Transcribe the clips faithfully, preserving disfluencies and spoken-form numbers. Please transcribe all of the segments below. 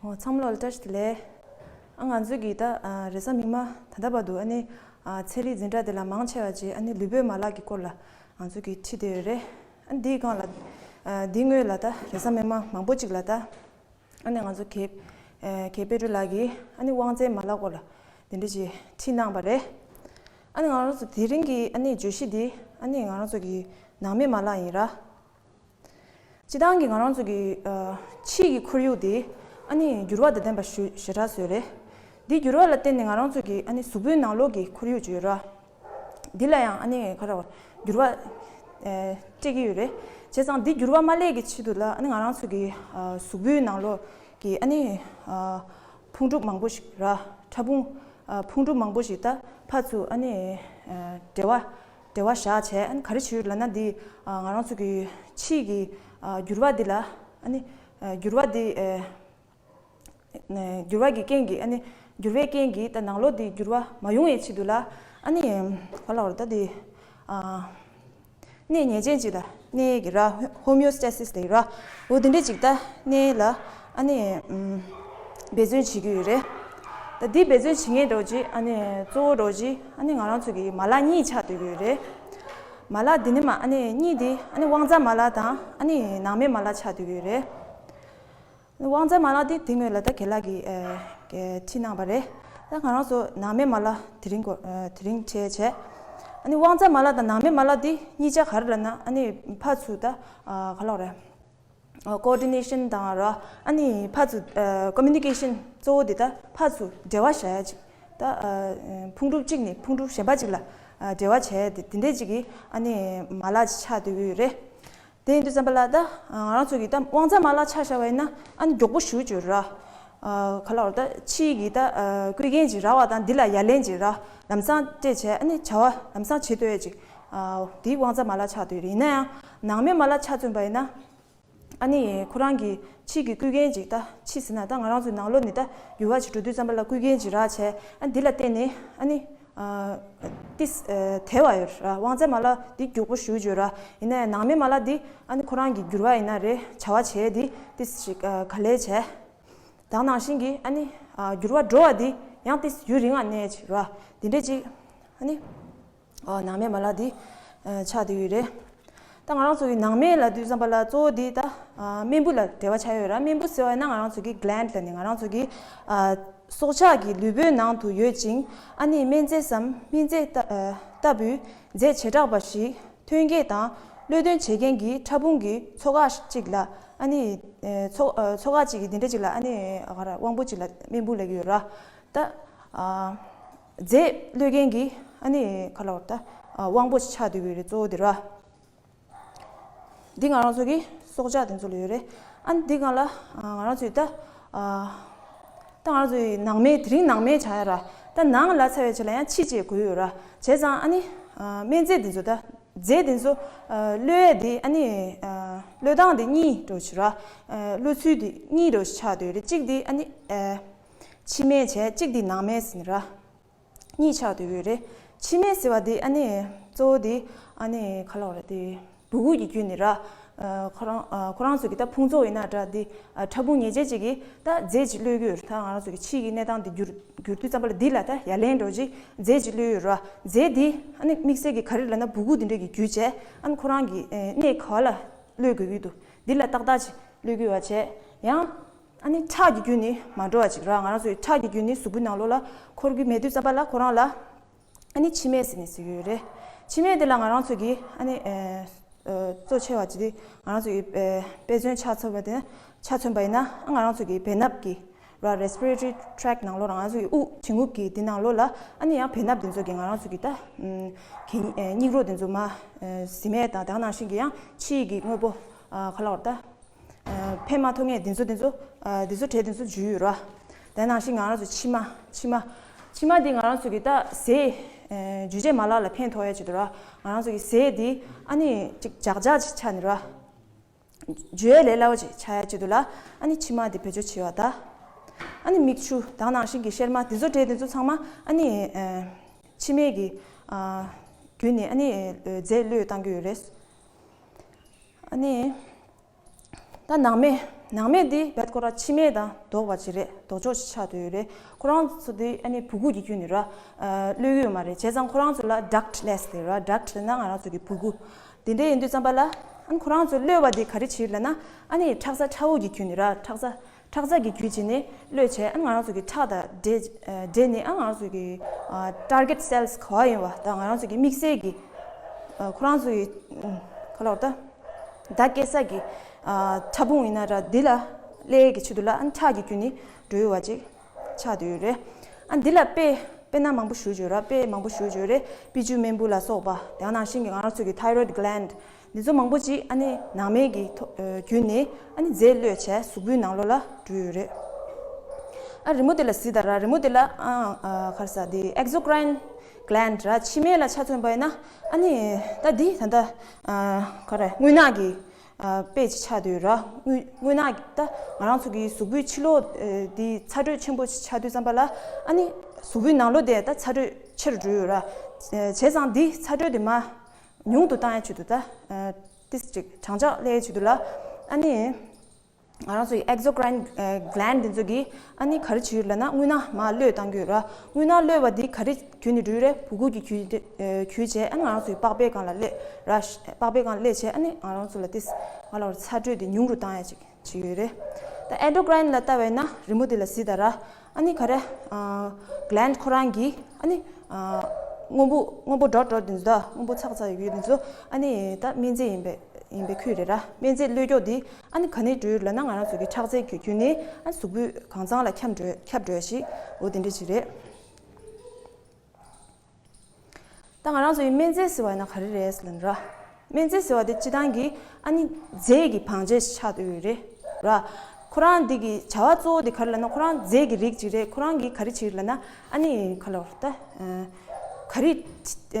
ཨོ། ཚང་མ་ལ་བཀྲ་ཤིས་བདེ་ལེགས། ཨ་ང་ཚོ་གི་ད་ཨ་རེས་གཟའ་མིག་དམར་ད་ལྟ་བར་དུ་ཨ་ནི་ཨ་ཚན་རིག་འཛིན་གྲྭ་དེ་ལ་མང་ཆེ་བ་ཅིག་ཨ་ནི་ལུས་པོའི་མ་ལག་གི་སྐོར་ལ་ང་ཚོ་གི་ཁྲིད་བསྡད་ཡོད་རེད། ཨ་ནི་འདིའི་སྒང་ལ་ཨ་འདི་སྔོན་ལ་ད་རེས་གཟའ་མིག་དམར་མང་པོ་ཅིག་ལ་ད་ཨ་ནི་ང་ཚོ་གེ་ཨ་གེ་པེ་ཏྲུ་ལགས་ཀྱིས་ཨ་ནི་དབང་རྩའི་མ་ལག་སྐོར་ལ་དེ་འདྲ་ཅིག་ཁྲིད་གནང་བ་རེད། ཨ་ནི་ང་རང་ཚོ་དེ་རིང་གི་ཨ་ནི་བརྗོད་གཞི་འདི་ཨ་ནི་ང་རང་ཚོ་གི་ནང་མའི་མ་ལག་ཡིན་ར། སྤྱིར་བཏང་གི་ང་རང་ཚོ་གི་ཨ་ཕྱིའི་གི་ཁོར་ཡུག་དེ་ཨ་ནི་འགྱུར་བ་དང་ལྡན་པ་ཞུ་ཞེ་དྲག་བཟོས་རེད། འདི་འགྱུར་བ་ལ་བརྟེན་ནས་ང་རང་ཚོ་གི་ཨ་ནི་གཟུགས་པོའི་ནང་ལོགས་ཀྱི་ཁོར་ཡུག་ཅིག་ཡོད་ར། འདི་ལ་ཡང་ཨ་ནི་ག་རེ་འགྱུར་བ་ཨ་སྤྲད་ཀྱི་ཡོད་རེད། བྱས་ཙང་འདི་འགྱུར་བ་མ་སླེབས་ཀྱི་ཆེད་དུ་ལ་ཨ་ནི་ང་རང་ཚོ་གི་ཨ་གཟུགས་པོའི་ནང་ལོགས་ཀྱི་ཨ་ནི་ཨ་ཕུང་གྲུབ་མང་པོ་ཞིག་ར། ཕྲ་ཕུང་ཨ་ཕུང་གྲུབ་མང་པོ་ཞིག་ད་ཕར་ཚུར་ཨ་ནི་ཨ་འབྲེལ་བ་འབྲེལ་བ་བཞག་བྱས་ཨ་ནི་ག་རེ་བྱེད་ཡོད་ལབ་ན། འདི་ཨ་ང་རང་ཚོ་གི་ཕྱིའི་གི་ཨ་འགྱུར་བ་འདི་ལ་ཨ་ནི་ཨ་འགྱུར་བ་འདི་ཨ་འགྱུར་བ་གི་རྐྱེན་གྱིས་ཨ་ནི་འགྱུར་བའི་རྐྱེན་གྱིས་ད་ནང་ལོགས་འདི་འགྱུར་བ་མ་ཡོང་བའི་ཆེད་དུ་ལ་ཨ་ནི་ག་ལབ་རེད་ད་འདི་ཨ་གནས་ཉེར་ཅན་ཅིག་ལ་གནས་ཀྱི་ར། ཧོ་མིའོ་སི་ཊེ་སི་ལབ་ཀྱི་ར། འོ་དེ་འདྲས་ཅིག་ད་གནས་ལ་ཨ་ནི་ཨམ་འབད་བརྩོན་བྱེད་ཀྱི་ཡོད་རེད། ད་འདི་འབད་བརྩོན་བྱེད་མཁན་འདྲ་བོ་ཅིག་ཨ་ནི་གཙོ་བོ་འདྲ་བོ་ཅིག་ཨ་ནི་ང་རང་ཚོ་གི་མ་ལག་གཉིས་ཆགས་སྡོད་ཀྱི་ཡོད་རེད། མ་ལག་འདི་ནི་མ་ཨ་ནི་གཉིས་འདི་ཨ་ནི་དབང་རྩ་མ་ལག་དང་ཨ་ནི་ནང་མའི་མ་ལག་ཆགས་སྡོད་ཀྱི་ཡོད་རེད། དབང་རྩའི་མ་ལག་དེ་དེ་སྔོན་ལ་ད་རྒན་ལགས་ཀྱིས་ཨ་ཁྲིད་གནང་བ་རེད། ད་ང་རང་ཚོ་ནང་མའི་མ་ལག་དེ་རིང་གོ་ཨ་དེ་རིང་འཕྲད་བྱས། ཨ་ནི་དབང་རྩའི་མ་ལག་དང་ནང་མའི་མ་ལག་དེ་གཉིས་ཆ་ག་རེ་ལབ་ན། ཨ་ནི་ཕར་ཚུར་ད་ཨ་ག་ལབ་རེད། ཨ་ཀོ་ཨོར་ཌི་ནེ་ཤན་དང་ར། ཨ་ནི་ཕར་ཚུར་ཨ་ཀོ་མུ་ནི་ཀེ་ཤན་གཙོ་བོ་དེ་ད་ཕར་ཚུར་འབྲེལ་བ་བཞག་ཡ་ཅིག་ད་ཨ་ཕུང་གྲུབ་གཅིག་ནས་ཕུང་གྲུབ་གཞན་པ་ཅིག་ལ་ཨ་འབྲེལ་བ་བྱས་ཏེ་དེ་འདྲས་ཅིག་གི་ཨ་ནི་མ་ལག་ཅིག་ཆགས་སྡོད་ཀྱི་ཡོད་རེད། དེ་ཡིན་དུས་ཙམ་པ་ལ་ད་ང་རང་ཚོ་གི་ད་དབང་རྩའི་མ་ལག་ཆ་བཞག་པ་ཡིན་ན་ཨ་ནི་མགྱོགས་པོ་ཞེ་པོ་ཅིག་ཡོད་ར། ཨ་ག་ལབ་ར། ད་ཕྱིའི་གི་ད་ཨ་བསྐུལ་མཁན་ཅིག་རག་པ་དང་འདི་ལ་ཡ་ལན་ཅིག་ར་ལམ་སང་སྤྲད་བྱས་ཨ་ནི་བྱ་བ་ལམ་སང་བྱེད་ཐུབ་ཡ་ཅིག་ཨ་འདི་དབང་རྩའི་མ་ལག་ཆགས་སྡོད་རེད། ཡིན་ན་ཡང་ནང་མའི་མ་ལག་ཆ་མཚོན་པ་ཡིན་ན་ཨ་ནི་ཁོ་རང་གི་ཕྱིའི་གི་བསྐུལ་མཁན་ཅིག་ད་ཕྱིས་ཟེར་ན་ད་ང་རང་ཚོའི་ནང་ལོགས་ནས་ད་འགྱུར་བ་ཅིག་འགྲོ་དུས་ཙམ་པ་ལ་བསྐུལ་མཁན་ཅིག་རག་བྱས། ཨ་འདི་ལ་བརྟེན་ནས་ཨ་ནི་ཨ་ཏིས་ཨ་དལ་བ་ཡོད་ར། དབང་རྩའི་མ་ལག་འདི་མགྱོགས་པོ་ཞེ་པོ་ཅིག་ཡོད་ར། ཡིན་ན་ཡང་ནང་མའི་མ་ལག་འདི་ཨ་ནི་ཁོ་རང་གི་འགྱུར་བ་ཡིན་ན་རེད། བྱ་བ་བྱས་འདི་ཏིས་ཞིག་ཨ་ག་ལེར་བྱས། ད་ག་ནང་བཞིན་གྱི་ཨ་ནི་ཨ་འགྱུར་བ་འགྲོ་བ་འདི་ཡང་ཏིས་ཡུན་རིང་ང་གནས་ཅིག་ར། འདི་འདྲས་ཅིག་ཨ་ནི་ཨ་ནང་མའི་མ་ལག་འདི་ཨ་ཆགས་བསྡད་ཡོད་རེད། ད་ང་རང་ཚོ་གི་ནང་མའི་ལབ་དུས་ཙམ་པ་ལ་གཙོ་བོ་འདི་ད་ཨ་རྨེན་བུ་ལ་འབྲེལ་བ་ཆགས་ཡོད་ར། རྨེན་བུ་ཟེར་བ་ཡིན་ན་ང་རང་ཚོ་གི་གི་ལེན་ཌི་ལབ་ནས་ང་རང་ཚོ་གི་ཨ་སྲོག་ཆགས་ཀྱི་ལུས་པོའི་ནང་དུ་ཡོད་ཅིང་ཨ་ནི་སྨན་རྫས་སམ་སྨན་རྫས་ལྟ་ཨ་ལྟ་བུའི་རྫས་བྱེ་བྲག་པ་ཞིག་ཐོན་སྐྱེད་དང་གློད་གཏོང་བྱེད་མཁན་གྱི་ཕྲ་ཕུང་གི་ཚོགས་ཁག་ཅིག་ལ་ཨ་ནི་ཨ་ཚོགས་ཨ་ཚོགས་ཁག་ཅིག་གི་འདི་འདྲ་ཅིག་ལ་ཨ་ནི་ཨ་ག་ར་དབང་པོ་ཅིག་ལ་རྨེན་བུ་ལབ་ཀྱི་ཡོད་ར། ད་ཨ་རྫས་གློད་མཁན་གྱི་ཨ་ནི་ག་ལབ་ར། ད་ཨ་དབང་པོ་ཅིག་ཆགས་བསྡད་ཀྱི་ཡོད་རེད། གཙོ་བོ་འདི་ར། འདི་ང་རང་ཚོ་གི་སྲོག་ཆགས་དེ་ཚོ་ལ་ཡོད་རེད། ཨ་ནི་འདི་སྒང་ལ་ཨ་ང་རང་ཚོའི་ད་ཨ་ད་ང་རང་ཚོའི་ནང་མའི་དེ་རིང་ནང་མའི་ཆགས་ཡ་ར། ད་ནང་ལབ་ཚར་བའི་རྗེས་ལ་ཡང་ཕྱི་ཅེས་དགོས་ཡོད་ར། བྱས་ཙང་ཨ་ནི་ཨ་སྨན་རྫས་དེ་ཚོ་ད་རྫས་དེ་ཚོ་ཨ་གློད་ཡ་དེ་ཨ་ནི་ཨ་གློད་སྟངས་དེ་གཉིས་འདྲ་བོ་ཅིག་ར། ཨ་གློད་ཚུལ་དེ་གཉིས་འདྲ་བོ་ཅིག་ཆགས་བསྡད་ཡོད་རེད། གཅིག་དེ་ཨ་ནི་ཨ་ཕྱི་སྨན་བྱས། གཅིག་དེ་ནང་སྨན་ཟེར་ནི་ར། གཉིས་ཆགས་བསྡད་ཡོད་རེད། ཕྱི་སྨན་ཟེར་བ་དེ་ཨ་ནི་གཙོ་བོ་དེ་ཨ་ནི་ག་ལབ་རེད། དེ་སྦུ་གུ་གི་བརྒྱུད་ནས་ར། ཨ་ཁོ་རང་ཨ་ཁོ་རང་ཚོ་གི་ད་ཕུང་ཚོགས་ཡིན་ན་འདྲ། དེ་ཨ་ཕྲ་ཕུང་ཉེར་སྦྱར་ཅིག་གིས་ད་རྫས་ཅིག་གློད་ཀྱི་ཡོད་རེད། ད་ང་རང་ཚོ་གི་ཕྱིའི་གི་གནས་སྟངས་དེ་འགྱུར་འགྱུར་དུས་ཙམ་པ་ལ་འདི་ལ་ད་ཡ་ལན་འདྲ་བོ་ཅིག་རྫས་ཅིག་གློད་ཡོད་ར། རྫས་འདི་ཨ་ནི་དམིགས་བསལ་གྱི་ག་རེ་ལབ་ན་སྦུ་གུ་འདི་འདྲ་གི་བརྒྱུད་བྱས་ཨ་ནི་ཁོ་རང་གི་ཨ་གནས་ག་བ་ལ་གློད་དགོས་ཀྱི་འདུག་འདི་ལ་ཏག་ཏག་ཅིག་གློད་ཀྱི་ཡོད་པ་བྱས། ཡང་ཨ་ནི་ཁྲག་གི་བརྒྱུད་ནས་མ་འགྲོ་བ་ཅིག་ར། ང་རང་ཚོའི་ཁྲག་གི་བརྒྱུད་ནས་གཟུགས་པོའི་ནང་ལོགས་ལ་འཁོར་གྱི་མེད་དུས་ཙམ་པ་ལ་ཁོ་རང་ལ་ཨ་ནི་འཆི་མེད་ཟེར་ནས་ཟེར་གྱི་ཡོད་རེད། འཆི་མེད་དེ་ལ་ང་རང་ཚོ་གིས་ཨ་ནི་ཨ་ཨ་གཙོ་ཆེ་བ་ཅིག་དེ་ང་རང་ཚོ་གི་ཨ་དཔེ་མཚོན་ཆ་མཚོན་པ་དེ་ཆ་མཚོན་པ་ཡིན་ན་ཨ་ང་རང་ཚོ་གི་བེ་སྣབས་ཀྱི་ར། རེ་སི་པི་རེ་ཊོ་རི་ཊེ་རེག་ནང་ལོགས་ལ་ང་རང་ཚོ་གི་དབུགས་འབྱིན་རྔུབ་ཀྱི་དེ་ནང་ལོགས་ལ་ཨ་ནི་ཡང་བེ་སྣབས་དེ་ཚོ་གིས་ང་རང་ཚོ་གི་ད་ཨ་གད་སྙིགས་རོ་དེ་ཚོ་མར་ཨ་བཟི་མེད་དང་དེ་ནང་བཞིན་གྱི་ཡང་ཕྱིའི་གི་དངོས་པོ་ཨ་ག་ལབ་ར། ད་ཨ་ཕན་མ་ཐོགས་མཁན་འདི་ཚོ་འདི་ཚོ་ཨ་འདི་ཚོ་གྲས་འདི་ཚོ་འཇུ་ཡོད་ར། དེ་ནང་བཞིན་ང་རང་ཚོ་མཆིལ་མ་མཆིལ་མ་མཆིལ་མ་འདི་ང་རང་ཚོ་གི་ད་ཟས་ཨ་འཇུ་བྱེད་མ་ལག་ལ་ཕན་ཐོགས་ཡ་ཆེད་དུ་ར། ང་རང་ཚོ་གི་ཟས་འདི་ཨ་ནི་ཅིག་འཇག་འཇག་ཅིག་ཆགས་ནི་ར། འཇུ་ཡ་ལས་སླ་བ་ཅིག་ཆགས་ཡ་ཆེད་དུ་ལ་ཨ་ནི་མཆིལ་མ་འདི་བེད་སྤྱོད་བྱེད་པ་ད། ཨ་ནི་མིག་ཆུ་དེ་ནང་བཞིན་གྱི་གཤེར་མ་འདི་ཚོ་གྲས་འདི་ཚོ་ཚང་མ་ཨ་ནི་ཨ་མཆིལ་མའི་གི་ཨ་བརྒྱུད་ནས་ཨ་ནི་རྫས་གློད་བཏང་གི་ཡོད་རེད། ཨ་ནི། ད་ནང་མའི་ ནང་མེད་དེ་བད་ཁོ་ར་ཕྱི་མེད་དང་ལྡོག་པ་ཅིག་རེད། ལྡོག་ཕྱོགས་ཅིག་ཆགས་བསྡད་ཡོད་རེད། ཁོ་རང་ཚོ་དེ་ཨ་ནི་སྦུ་གུ་གི་བརྒྱུད་ནས་ར་གློད་ཀྱི་ཡོད་མ་རེད། བྱས་ཙང་ཁོ་རང་ཚོ་ལ་ductless ལབ་ར། duct ལབ་ན་ང་རང་ཚོ་གི་སྦུ་གུ། དེ་འདྲ་ཡིན་དུས་ཙམ་པ་ལ་ཨ་ནི་ཁོ་རང་ཚོ་གློད་པ་དེ་ག་རེ་བྱེད་ལབ་ན། ཨ་ནི་ཁྲག་རྩ་ཁྲ་བོ་གི་བརྒྱུད་ནས་ར། ཁྲག་རྩ་ཁྲག་རྩ་གི་བརྒྱུད་བྱས་ནས་གློད་བྱས། ཨ་ནི་ང་རང་ཚོ་གི་ཁྲག་དང་འདྲེས་འདྲེས་ནས། ཨ་ང་རང་ཚོ་གི་target cells ག་བ་ཡིན་པ་དང་། ང་རང་ཚོ་གི་དམིགས་བསལ་གྱི་ཁོ་རང་ཚོ་གི་ག་ལབ་དགོས་རེད་ད། མདའ་སྐྱེལ་ས་གི་ཕྲ་ཕུང་ཡིན་ན་ར། འདི་ལ་སླེབས་ཀྱི་ཆེད་དུ་ལ་ཨ་ནི་ཁྲག་གི་བརྒྱུད་ནས་འགྲོ་ཡོད་པ་ཅིག་ཆགས་བསྡད་ཡོད་རེད། ཨ་འདི་ལ་དཔེ་དཔེར་ན་མང་པོ་ཞུ་ཡོད་ར། དཔེ་མང་པོ་ཞུ་ཡོད་རེད། དཔེ་ཆུ་རྨེན་བུ་ལ་སོགས་པ། དེ་ནང་བཞིན་གྱི་ང་རང་ཚོ་གི་thyroid gland འདི་ཚོ་མང་པོ་ཅིག་ཨ་ནི་ནང་མེད་ཀྱི་ཐོ་ཨ་བརྒྱུད་ནས་ཨ་ནི་རྫས་གློད་བྱས་གཟུགས་པོའི་ནང་ལོགས་ལ་འགྲོ་ཡོད་རེད། ཨ་རི་མོ་དེ་ལ་གཟིགས་དང་ར། རི་མོ་དེ་ལ་ཨ་ཨ་ག་རེ་ཟེར། དེ་exocrine gland ར། ཕྱི་མེད་ལ་ཆ་མཚོན་པ་ཡིན་ན་ཨ་ནི་ད་འདི་ད་ལྟ་ཨ་ག་རེ་རྔུལ་ནག་གི་ཨ་དཔེ་ཅིག་ཆགས་བསྡད་ཡོད་ར། རྔུལ་རྔུལ་ནག་ད་ང་རང་ཚོ་གི་གཟུགས་པོའི་ཕྱི་ལོགས་ཨ་འདི་ཚ་དྲོད་ཆེན་པོ་ཆགས་དུས་ཙམ་པ་ལ་ཨ་ནི་གཟུགས་པོའི་ནང་ལོགས་དེ་ད་ཚ་དྲོད་ཆེ་རུ་འགྲོ་ཡོད་ར། བྱས་ཙང་འདི་ཚ་དྲོད་དེ་མར་ཉུང་དུ་བཏང་ཡ་ཆེད་དུ། ད་ཨ་ཏིས་ཅིག་གྲང་འཇགས་སླེབས་ཡ་ཆེད་དུ་ལ་ཨ་ནི་ང་རང་ཚོ་གི་exocrine gland འདི་ཚོ་གིས་ཨ་ནི་ག་རེ་བྱེད་ཡོད་ལབ་ན། རྔུལ་ནག་མར་གློད་བཏང་གི་ཡོད་ར། རྔུལ་ནག་གློད་པ་འདི་ག་རེ་བརྒྱུད་ནས་འགྲོ་ཡོད་རེད། སྦུ་གུ་གི་བརྒྱུད་དེ་ཨ་བརྒྱུད་བྱས་ཨ་ནི་ང་རང་ཚོ་གི་པགས་པའི་སྒང་ལ་སླེབས་ར། པགས་པའི་སྒང་ལ་སླེབས་བྱས་ཨ་ནི་ང་རང་ཚོ་ལ་ཏིས་ང་ལ་ཚ་དྲོད་དེ་ཉུང་རུ་བཏང་ཡ་ཅིག་བྱེད་ཡོད་རེད། ད་endocrine ལ་ལྟ་བས་ན་རི་མོ་དེ་ལ་གཟིགས་དང་ར། ཨ་ནི་ག་རེ་ཨ་gland ཁོ་རང་གིས་ཨ་ནི་ཨ་སྔོན་པོ་སྔོན་པོ་ཌོཊ་ཌོཊ་འདི་ཚོ། ད་སྔོན་པོ་ཚག་ཚག་ཡོད་ཡོད་འདི་ཚོ་ཨ་ནི་ད་སྨན་རྫས་ཡིན་པའི་ཡིན་པའི་ཁུལ་རེད་ར། སྨན་རྫས་གློད་ཀྱོག་འདི་ཨ་ནི་ག་ནས་འགྲོ་ཡོད་ལབ་ན། ང་རང་ཚོ་གི་ཁྲག་རྩའི་བརྒྱུད་ནས་ཨ་གཟུགས་པོའི་གང་ཚང་ལ་ཁྱབ་འགྲོ་ཁྱབ་འགྲོ་ཞིག་འོ་དེ་འདྲ་ཞིག་རེད། ད་ང་རང་ཚོ་ཡི་སྨན་རྫས་ཟེར་བ་ཡིན་ན་ག་རེ་རེད་ཟེར་ན་ར། སྨན་རྫས་ཟེར་བ་དེ་སྤྱིར་བཏང་གི་ཨ་ནི་རྫས་ཀྱི་བང་ཆེན་ཆགས་བསྡད་ཡོད་རེད་ར། ཁོ་རང་འདི་གི་བྱ་བ་གཙོ་བོ་དེ་ག་རེ་ལབ་ན། ཁོ་རང་རྫས་ཀྱི་རིགས་ཅིག་རེད། ཁོ་རང་གིས་ག་རེ་བྱེད་ལབ་ན། ཨ་ནི་ག་ལབ་དགོས་རེད་ད། ག་རེ་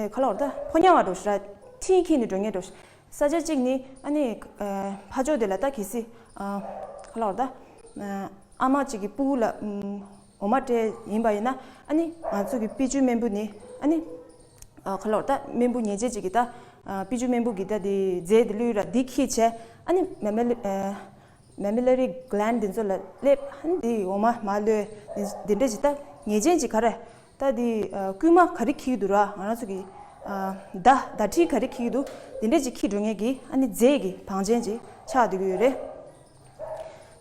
ག་ལབ་དགོས་རེད་ད། ཕོ་ཉ་བ་འདྲ་བོ་ཞིག་ར། འཕྲིན་འཁྱེར་ནས་འགྲོ་མཁན་འདྲ་བོ་ཞིག་ས་ཆ་གཅིག་ནས་ཨ་ནི་ཕར་ཕྱོགས་དེ་ལ་ད་གལ་སྲིད་ཨ་ག་ལབ་དགོས་རེད་ད། ཨ་མ་གཅིག་གི་སྤུ་གུ་ལ་འོ་མ་སྤྲད་ཡིན་པ་ཡིན་ན། ཨ་ནི་ང་ཚོ་གི་དཔེ་ཆུ་རྨེན་བུ་ནས་ཨ་ནི་ཨ་ག་ལབ་དགོས་རེད་ད། རྨེན་བུ་ཉེས་ཅན་གཅིག་གིས་ད་ཨ་དཔེ་ཆུ་རྨེན་བུ་གིས་ད་དེ་རྫས་དེ་བླུགས་ར། འདི་འཁྱེར་བྱས་ཨ་ནི་མེ་མེ་ལི་ཨ་mammary gland འདི་ཚོ་ལ་སླེབས། ཨ་ནི་འདི་འོ་མ་མར་གློད། འདི་འདི་འདྲ་ཞིག་ད་ཉེས་ཅན་གཅིག་ག་རེ་ད་འདི་ཨ་རྐུན་མ་ག་རེ་འཁྱེར་གྱི་འདུག་ར། ང་རང་ཚོ་གི་ཨ་མདའ་མདའ་གྲི་ག་རེ་འཁྱེར་གྱི་འདུག་འདི་འདྲ་ཅིག་འཁྱེར་འགྲོ་མཁན་གྱི་ཨ་ནི་རྫས་ཀྱི་བང་ཆེན་ཅིག་ཆགས་བསྡད་ཀྱི་ཡོད་རེད།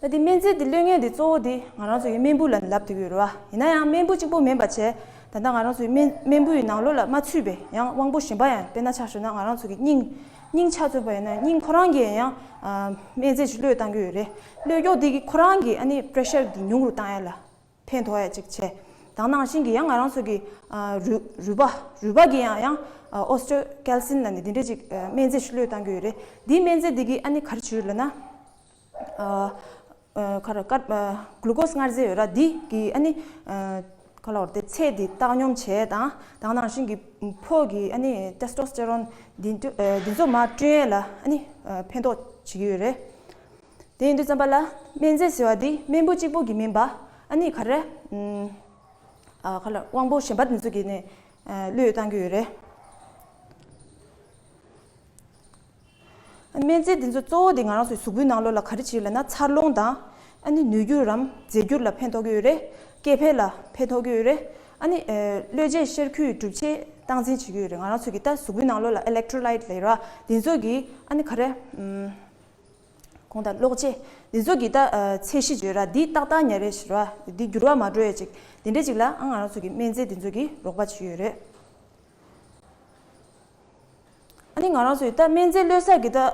ད་འདི་སྨན་རྫས་འདི་གློད་མཁན་འདི་གཙོ་བོ་འདི་ང་རང་ཚོ་གི་རྨེན་བུ་ལ་ལབ་བསྡད་ཀྱི་ཡོད་རེད་བ། ཡིན་ན་ཡང་རྨེན་བུ་གཅིག་པོ་མིན་པ་བྱས། ད་ལྟ་ང་རང་ཚོའི་རྨེན་རྨེན་བུའི་ནང་ལོགས་ལ་མ་ཚུད་པའི་ཡང་དབང་པོ་གཞན་པ་ཡང་། དཔེར་ན་ཆ་བཞག་ན་ང་རང་ཚོ་གི་སྙིང་། སྙིང་ཆ་མཚོན་པ་ཡིན་ན་སྙིང་ཁོ་རང་གིས་ཡང་ཨ་སྨན་རྫས་ཤིག་གློད་བཏང་གི་ཡོད་རེད། གློད་ཀྱོག་འདི་གིས་ཁོ་རང་གིས་ཨ་ནི་པེ་རེ་ཤར་འདི་ཉུང་རུ་བཏང་ཡ་ལ་ཕན་ཐོགས་ཡ་ཅིག་བྱས། དེ་ནང་བཞིན་གྱི་ཡང་ང་རང་ཚོ་གི་ཨ་རུས་རུས་པ་རུས་པ་གི་ཡང་ཡང་ཨ་osteocalcin ལབ་ནས་འདི་འདྲ་ཅིག་ཨ་སྨན་རྫས་ཤིག་གློད་བཏང་གི་ཡོད་རེད། འདིའི་སྨན་རྫས་འདི་གིས་ཨ་ནི་ག་རེ་བྱེད་ལབ་ན། ཨ་ཨ་ག་རེ་ཀར་ཨ་གླུ་ཀོ་སི་མངར་རྫས་ཡོད་ར། འདི་གིས་ཨ་ནི་ཨ་ག་ལབ་དགོས་རེད་དེ། ཚད་འདི་བཏང་སྙོམས་བྱས་དང་། དེ་ནང་བཞིན་གྱི་ཕོ་གི་ཨ་ནི་testosterone འདི་འདི་ཨ་འདི་ཚོ་མར་བསྐྲུན་ཡས་ལ་ཨ་ནི་ཨ་ཕན་ཐོགས་བྱེད་ཀྱི་ཡོད་རེད། དེ་ཡིན་དུས་ཙམ་པ་ལ་སྨན་རྫས་ཟེར་བ་འདི་རྨེན་བུ་གཅིག་པོ་གིས་མིན་པ་ཨ་ནི་ག་རེ་ཨ་ག་ལབ་དབང་པོ་གཞན་པ་འདི་ཚོ་གིས་ནི་ཨ་གློད་བཏང་གི་ཡོད་རེད། སྨན་རྫས་འདི་ཚོ་གཙོ་བོ་དེ་ང་རང་ཚོའི་གཟུགས་པོའི་ནང་ལོགས་ལ་ག་རེ་བྱེད་ལབ་ན། འཚར་ལོངས་དང་ཨ་ནི་ནུས་འགྱུར་རམ་རྫས་འགྱུར་ལ་ཕན་ཐོགས་ཀྱི་ཡོད་རེད། སྐྱེ་འཕེལ་ལ་ཕན་ཐོགས་ཀྱི་ཡོད་རེད། ཨ་ནི་ཨ་གློད་བྱེད་གཤེར་ཁུའི་གྲུབ་ཆས་སྟངས་འཛིན་བྱེད་ཀྱི་ཡོད་རེད། ང་རང་ཚོ་གི་ད་གཟུགས་པོའི་ནང་ལོགས་ལ་electrolyte ལབ་ར། འདི་ཚོ་གི་ཨ་ནི་ག་རེ་ཨམ་གོང་དང་གློག་ཆས་འདི་ཚོ་གི་ད་ཨ་ཚད་གཞི་བརྗོད་ར། འདི་ཏག་ཏག་ཉར་རེ་ཞིག་ར། འདི་འགྱུར་བ་མ་འགྲོ་ཡ་ཅིག་འདི་འདྲ་ཅིག་ལ་ཨ་ང་རང་ཚོ་གི་སྨན་རྫས་འདི་ཚོ་གིས་རོགས་པ་བྱེད་ཀྱི་ཡོད་རེད། ཨ་ནི་ང་རང་ཚོའི་ད་སྨན་རྫས་གློད་ས་གི་ད་ཨ་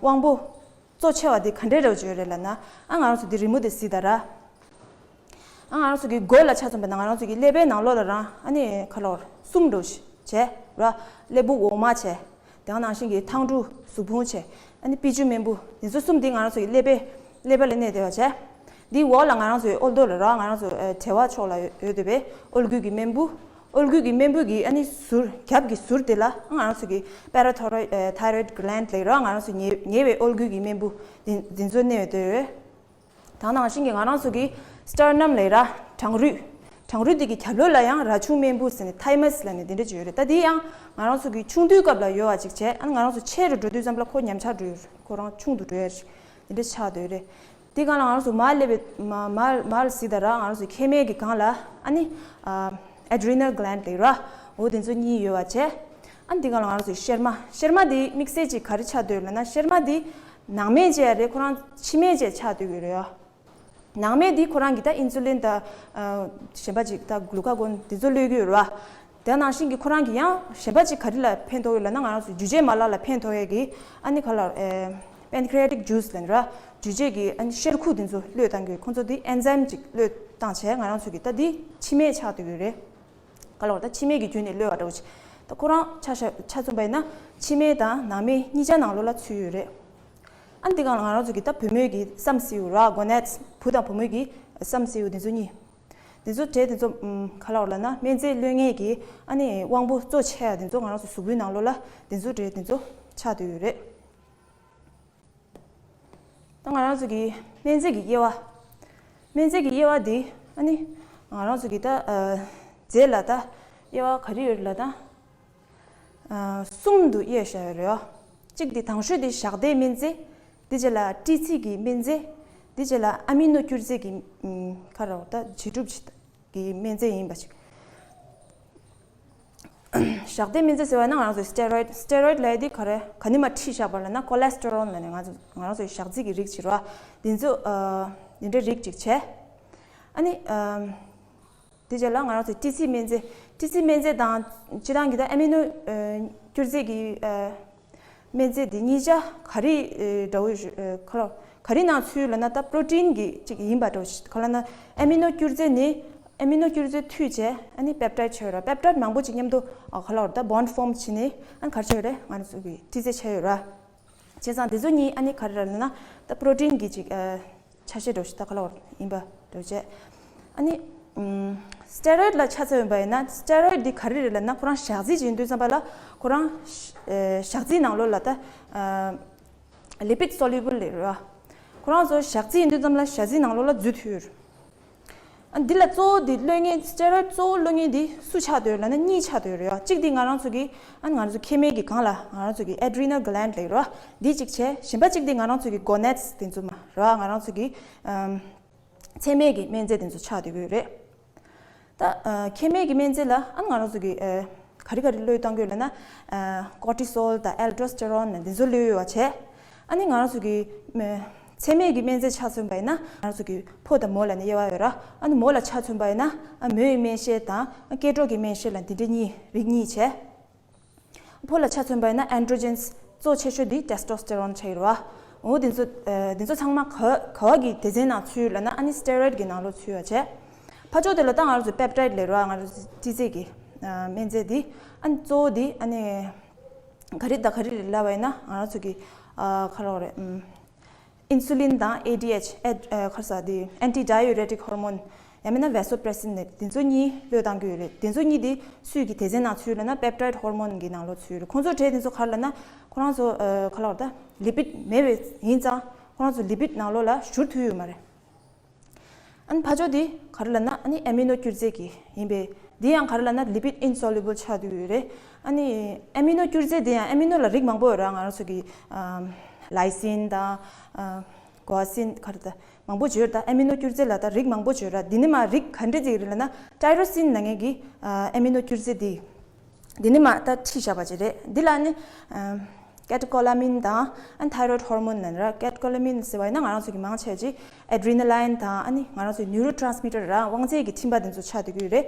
དབང་པོ་གཙོ་ཆེ་བ་དེ་ག་འདྲས་རེད་བརྗོད་རེད་ལབ་ན། ཨ་ང་རང་ཚོ་འདི་རི་མོ་དེ་གཟིགས་དང་ར། ཨ་ང་རང་ཚོ་གི་མགོ་ལ་ཆ་མཚོན་པ་ན་ང་རང་ཚོ་གི་ཀླད་པའི་ནང་ལོགས་ལ་རང་ཨ་ནི་ག་ལབ་དགོས་རེད། གསུམ་འདྲ་བོ་ཞིག་བྱས་ར། ཀླད་པ་འོག་མ་བྱས། དེ་ནང་བཞིན་གྱི་ཐང་ཀྲུ་གཟུགས་ཕུང་བྱས། ཨ་ནི་དཔེ་ཆུ་རྨེན་བུ། འདི་ཚོ་གསུམ་འདི་ང་རང་ཚོ་གི་ཀླད་པའི་ཀླད་པ་ལ་གནས་བསྡད་པ་བྱས། འདིའི་འོག་ལ་ང་རང་ཚོའི་ཨོལ་རྡོ་ལ་ར། ང་རང་ཚོ་ཨ་དཔྲལ་བ་ཕྱོགས་ལ་ཡོད་ཡོད་བསྡད་པའི་ཨོལ་གུ་གི་རྨེན་བུ། ཨོལ་གུ་གི་རྨེན་བུ་གི་ཨ་ནི་ཟུར་རྒྱབ་ཀྱི་ཟུར་དེ་ལ་ང་རང་ཚོ་གི་parathyroid ཨ་thyroid gland ལབ་ར། ང་རང་ཚོ་ཉེ་ཉེ་བའི་ཨོལ་གུ་གི་རྨེན་བུ་འདི་འདི་ཚོ་གནས་བསྡད་ཡོད། དེ་ནང་བཞིན་གྱི་ང་རང་ཚོ་གི་sternum ལབ་ར། བྲང་རུས། བྲང་རུས་དེ་གི་རྒྱབ་ལོགས་ལ་ཡང་རྭ་ཆུང་རྨེན་བུ་ཟེར་ནས་thymus ལབ་ནས་འདི་འདྲ་ཅིག་ཡོད་རེད། ད་འདི་ཡང་ང་རང་ཚོ་གི་ཆུང་དུས་སྐབས་ལ་ཡོད་པ་ཅིག་བྱས། ཨ་ནི་ང་རང་ཚོ་ཆེ་རུ་འགྲོ་དུས་ཙམ་པ་ལ་ཁོ་ཉམས་ཆག་འགྲོ་ཡོད་རེད། ཁོ་རང་ཆུང་དུ་འགྲོ་ཡ་རེད། འདི་འདྲ་ཆགས་བསྡད་ཡོད་རེད། དེ་སྒང་ལ་ང་རང་ཚོ་མར་སླེབས་པའི་མ་མར་མར་གཟིགས་དང་ར། ང་རང་ཚོ་མཁལ་མའི་གི་སྒང་ལ་ཨ་ནི་ཨ་adrenal gland ལབ་ར། འོ་དེ་ཚོ་གཉིས་ཡོད་པ་བྱས། ཨ་ནི་དེ་སྒང་ལ་ང་རང་ཚོ་གཤེར་མ། གཤེར་མ་དེ་དམིགས་བསལ་ཅིག་ག་རེ་ཆགས་སྡོད་ལབ་ན། གཤེར་མ་དེ་ནང་སྨན་བཅས་རེད། ཁོ་རང་ཕྱི་སྨན་བཅས་ཆགས་སྡོད་ཀྱི་རེད། ནང་སྨན་འདི་ཁོ་རང་གི་ད་ཨིན་སུ་ལིན་དང་ཨ་གཞན་པ་ཅིག་ད་གླུ་ཁ་གོན་འདི་ཚོ་གློད་ཀྱི་ཡོད་རེད་བ། དེ་ནང་བཞིན་གྱི་ཁོ་རང་གི་ཡང་གཞན་པ་ཅིག་ག་རེ་ལ་ཕན་ཐོགས་ཡོད་ལབ་ན། ང་རང་ཚོ་འཇུ་བྱེད་མ་ལག་ལ་ཕན་ཐོགས་ཡས་ཀྱི་ཨ་ནི་ག་ལ་ཨེ་pancreatic juice ལབ་ནི་ར། འཇུ་བྱེད་ཀྱི་ཨ་ནི་གཤེར་ཁུ་འདི་ཚོ་གློད་བཏང་གི། ཁོ་ཚོ་འདི་enzyme ཅིག་གློད་བཏང་བྱས། ང་རང་ཚོ་གི་ད་འདི་ཕྱི་སྨན་ཆགས་བསྡད་ཀྱི་ཡོད་རེད། ག་ལ་བར་ད་ཕྱི་སྨན་གྱི་བརྒྱུད་ནས་གློད་པ་འདྲ་བོ་ཅིག་ད་ཁོ་རང་ཆ་ཤ་ཆ་མཚོན་པ་ཡིན་ན་ཕྱི་སྨན་དང་ནང་སྨན་གཉིས་ཆ་ནང་ལོགས་ལ་ཚུད་ཡོད་རེད། ཨ་ནི་འདི་སྒང་ལ་ང་རང་ཚོ་གི་ད་བུ་མོའི་གི་བསམ་སེའུ་ར། gonads བུ་དང་བུ་མོའི་གི་བསམ་སེའུ་འདི་ཚོ་གཉིས། འདི་ཚོ་གྲས་འདི་ཚོ་ཨུམ་ག་ལ་བར་ལབ་ན་སྨན་རྫས་གློད་མཁན་གྱི་ཨ་ནི་དབང་པོ་གཙོ་ཆེ་ཡ་འདི་ཚོ་ང་རང་ཚོ་གཟུགས་པོའི་ནང་ལོགས་ལ་འདི་ཚོ་གྲས་འདི་ཚོ་ཆགས་བསྡད་ཡོད་རེད། ད་ང་རང་ཚོ་གི་སྨན་རྫས་ཀྱི་དབྱེ་བ། སྨན་རྫས་ཀྱི་དབྱེ་བ་འདི་ཨ་ནི་ང་རང་ཚོ་གི་ད་ཨ་རྫས་ལ་ད་དབྱེ་བ་ག་རེ་ཡོད་ལབ་ན། ཨ་གསུམ་དུ་དབྱེ་བཞག་ཡོད་རེད། གཅིག་དེ་དང་ཤོས་དེ་ཞག་དའི་སྨན་རྫས། དེ་རྗེས་ལ་ཏི་ཚི་གི་སྨན་རྫས། དེ་རྗེས་ལ་ཨ་མི་ནོ་སྐྱུར་རྫས་ཀྱི་ཨམ་ཁ་ར་བ་ད་བྱེད་སྒྲུབ་ཀྱི་སྨན་རྫས་ཡིན་པ་ཞིག་ཞག་དའི་སྨན་རྫས་ཟེར་བ་ན་ང་རང་ཚོའི་steroid steroid ལབ་ཡ་དེ་ག་རེ་ག་ནས་མར་ཁྲིད་བཞག་པ་ལབ་ན་cholesterol ལབ་ནས་ང་ཚོ་ང་རང་ཚོའི་ཞག་རྫི་གི་རིགས་ཅིག་རེད་བ། དེ་ཚོ་ཨ་དེ་འདྲའི་རིགས་ཅིག་བྱས། ཨ་ནི་ཨམ། དེ་རྗེས་ལ་ང་རང་ཚོའི་ཏི་ཚི་སྨན་རྫས། ཏི་ཚི་སྨན་རྫས་དང་སྤྱིར་བཏང་གི་ད་ཨ་མི་ནོ་ཨ་སྐྱུར་རྫས་ཀྱི་ཨ་སྨན་རྫས་དེ་གཉིས་ཆ་ག་རེ་ཨ་འདྲ་བོ་ཞིག་ཨ་ག་ལ་ག་རེ་ནང་ཚུད་ལབ་ན། ད་པྲོ་ཏིན་གྱི་གཅིག་ཡིན་པ་འདྲ་བོ་ཞིག་ག་ལ་ན་ཨ་མི་ནོ་སྐྱུར་རྫས་ནི་ཨ་མི་ནོ་སྐྱུར་རྫས་མཐུད་བྱས་ཨ་ནི་peptide ཆགས་ཡོད་ར། peptide མང་པོ་ཅིག་མཉམ་དུ་ཨ་ག་ལ་བར་ད་bond form བྱས་ནས་ཨ་ནི་ག་རེ་ཆགས་ཡོད་རེད། ང་རང་ཚོ་གི་སྤྲི་རྫས་ཆགས་ཡོད་ར། བྱས་ཙང་དེ་ཚོ་གཉིས་ཨ་ནི་ག་རེ་ར་ལབ་ན་ད་པྲོ་ཏིན་གྱི་ཅིག་ཨ་ཆ་ཤས་འདྲ་བོ་ཞིག་ད་ག་ལ་བར་ཡིན་པ་འདྲ་བོ་བྱས། ཨ་ནི་ཨམ་steroid ལ་ཆ་མཚོན་པ་ཡིན་ན། steroid འདི་ག་རེ་རེད་ལབ་ན་ཁོ་རང་ཞག་རྫི་ཅིག་ཡིན་དུས་ཙམ་པ་ལ་ཁོ་རང་ཨ་ཞག་རྫིའི་ནང་ལོགས་ལ་ད་ཨ་lipid soluble རེད་ར། ཁོ་རང་ཚོ་ཞག་རྫི་ཡིན་དུས་ཙམ་ལ་ཞག་རྫིའི་ནང་ལོགས་ལ་འཛུལ་ཐུབ་ཡོད་རེད། ཨ་འདི་ལ་གཙོ་བོ་འདི་གློད་མཁན། steroid གཙོ་བོ་གློད་མཁན་འདི་སུ་ཆགས་བསྡད་ཡོད་ལབ་ན་གཉིས་ཆགས་བསྡད་ཡོད་རེད་བ། གཅིག་འདི་ང་རང་ཚོ་གི་ཨ་ང་རང་ཚོ་མཁལ་མའི་གི་སྒང་ལ་ང་རང་ཚོ་གི་adrenal gland ལབ་ཡོད་རེད་བ། འདི་གཅིག་བྱས། གཞན་པ་གཅིག་འདི་ང་རང་ཚོ་གི་gonads དེ་ཚོ་མ་རེད་བ། ང་རང་ཚོ་གི་ཨམ་མཚན་མའི་གི་སྨན་རྫས་དེ་ཚོ་ཆགས་བསྡད་ཀྱི་ཡོད་རེད། ད་ཨ་མཁལ་མའི་གི་སྨན་རྫས་ལ་ཨ་ང་རང་ཚོ་གི་ཨ་ག་རེ་ག་རེ་གློད་གཏོང་གི་ཡོད་ལབ་ན། ཨ་cortisol དང་aldosterone ནས་འདི་ཚོ་གློད་ཡོད་པ་བྱས། ཨ་ནི་ང་རང་ཚོ་གི་མཚན་མའི་གི་སྨན་རྫས་ཆ་མཚོན་པ་ཡིན་ན་ང་རང་ཚོ་གི་ཕོ་དང་མོ་ལབ་ནས་དབྱེ་བ་ཡོད་ར། ཨ་ནི་མོ་ལ་ཆ་མཚོན་པ་ཡིན་ན་ཨ་མོ་ཡི་སྨན་དཔྱད་དང་ཨ་སྐྱེ་འགྲོ་གི་སྨན་དཔྱད་ལ་འདི་འདྲ་གཉིས་རིགས་གཉིས་བྱས། ཕོ་ལ་ཆ་མཚོན་པ་ཡིན་ན་androgens གཙོ་ཆེ་ཤོས་འདི་testosterone ཆགས་ཡོད་རེད་བ། འོ་འདི་ཚོ་ཨ་འདི་ཚོ་ཚང་མ་ག་ག་བ་གི་སྡེ་ཚན་ནང་ཚུད་ཡོད་ལབ་ན་ཨ་ནི་steroid གི་ནང་ལོགས་ཚུད་ཡོད་བྱས། ཕར་ཕྱོགས་དེ་ལ་ད་ང་རང་ཚོ་peptide ལབ་རེད་བ། ང་རང་ཚོ་སྤྲི་རྫས་ཀྱི་ཨ་སྨན་རྫས་འདི་ཨ་ནི་གཙོ་བོ་འདི་ཨ་ནི་ག་རེ་དང་ག་རེ་རེད་ལབ་པ་ཡིན་ན་ང་རང་ཚོ་གི་ཨ་ག་རེ་རེད་ཨམ། insulin དང་A D H ཨེ་ཨ་ག་རེ་ཟེར་དེ་anti diuretic hormone ཡང་མིན་ན་vasopressin ནས་དེ་ཚོ་གཉིས་གློད་གཏང་གི་ཡོད་རེད། དེ་ཚོ་གཉིས་དེ་སུས་ཀྱི་སྡེ་ཚན་ནང་ཚུད་ཡོད་ལབ་ན་peptide hormone གི་ནང་ལོགས་ཚུད་ཡོད་རེད། ཁོང་ཚོ་གྲས་དེ་ཚོ་ག་རེ་ལབ་ན་ཁོ་རང་ཚོ་ཨ་ག་རེ་ལབ་དགོས་རེད། ད་lipid མེད་པ་ཡིན་ཙང་ཁོ་རང་ཚོ་lipid ནང་ལོགས་ལ་བཞུར་ཐུབ་ཡོད་མ་རེད། ཨ་ནི་ཕར་ཕྱོགས་དེ་ག་རེ་ལབ་ན་ཨ་ནི་ཨ་མི་ནོ་སྐྱུར་རྫས་ཀྱི་ཡིན་པས། དེ་ཡང་ག་རེ་ལབ་ན་lipid insoluble ཆགས་བསྡད་ཡོད་རེད། ཨ་ནི་ཨ་མི་ནོ་སྐྱུར་རྫས་དེ་ཡང་ཨ་མི་ནོ་ལ་རིགས་མང་པོ་ཡོད་ར། ང་རང་ཚོ་གི་ཨམ་lysine དང་ཨ་guanosine ག་རེ་ད་མང་པོ་ཅིག་ཡོད་རེད། ད་ཨ་མི་ནོ་སྐྱུར་རྫས་ལ་ད་རིགས་མང་པོ་ཅིག་ཡོད་ར། འདི་ནི་མ་རིགས་ག་འདྲ་ཅིག་རེད་ལབ་ན་tyrosine ལབ་མཁན་གྱི་ཨ་ཨ་མི་ནོ་སྐྱུར་རྫས་དེ། འདི་ནི་མ་ད་ཁྲིད་བཞག་པ་ཅིག་རེད། འདི་ལ་ནི་ཨམ་catecholamine དང་ཨ་thyroid hormone ལབ་ནི་ར། catecholamine ཟེར་བ་ཡིན་ན་ང་རང་ཚོ་གི་མང་ཆེ་ཅིག་adrenaline དང་ཨ་ནི་ང་རང་ཚོའི་neurotransmitter ར་དབང་རྩའི་གི་འཕྲིན་པ་འདི་ཚོ་ཆགས་བསྡད་ཀྱི་ཡོད་རེད།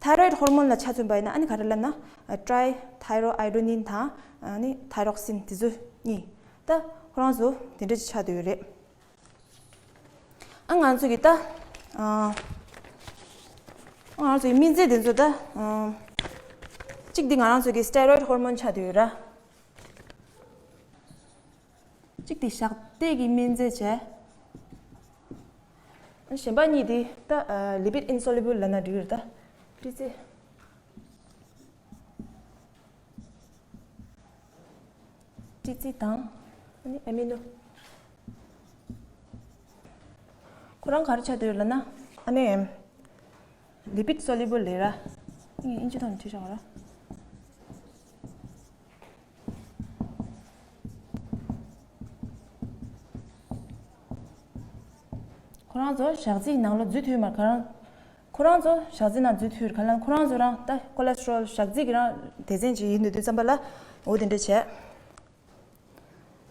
thyroid hormone ལ་ཆ་མཚོན་པ་ཡིན་ན་ཨ་ནི་ག་རེ་ལབ་ན་ཨ་trithyroidenine དང་ཨ་ནི་thyroxine འདི་ཚོ་གཉིས། ད་ཁོ་རང་ཚོ་དེ་འདྲ་ཅིག་ཆགས་བསྡད་ཡོད་རེད། ཨ་ང་ཚོ་གི་ད་ཨ་ང་ཚོ་གི་སྨན་རྫས་དེ་ཚོ་ད་ཨ་གཅིག་འདི་ང་རང་ཚོ་གི་steroid hormone ཆགས་བསྡད་ཡོད་ར། གཅིག་འདི་ཞག་སྟེ་གི་སྨན་རྫས་བྱས། ཨ་གཞན་པ་གཉིས་འདི་ད་ཨ་lipid insoluble ལབ་ན་འགྲིག་གི་རེད་ད། སྤྲི་རྫས། སྤྲི་རྫས་དང་ཨ་ནི་ཨ་མི་ནོ། ཁོ་རང་ག་རེ་ཆགས་བསྡད་ཡོད་ལབ་ན་ཨ་ནི་lipid soluble ལབ་ར། ངས་ཨིན་ཇི་ཐོག་ནས་བྲིས་བཞག་ར། ཁོ་རང་ཚོ་ཞག་རྩིའི་ནང་ལོགས་འཛུལ་ཐུབ་མ་རེད། ཁོ་རང་ཁོ་རང་ཚོ་ཞག་རྩིའི་ནང་འཛུལ་ཐུབ་རེད། ག་ལ་ཁོ་རང་ཚོ་རང་ད་ཁོ་ལེ་སི་ཊོ་རོལ་ཞག་རྩི་གི་རང་སྡེ་ཚན་ཅིག་ཡིན་དུས་དུས་ཙམ་པ་ལ་འོ་དེ་འདྲ་བྱས།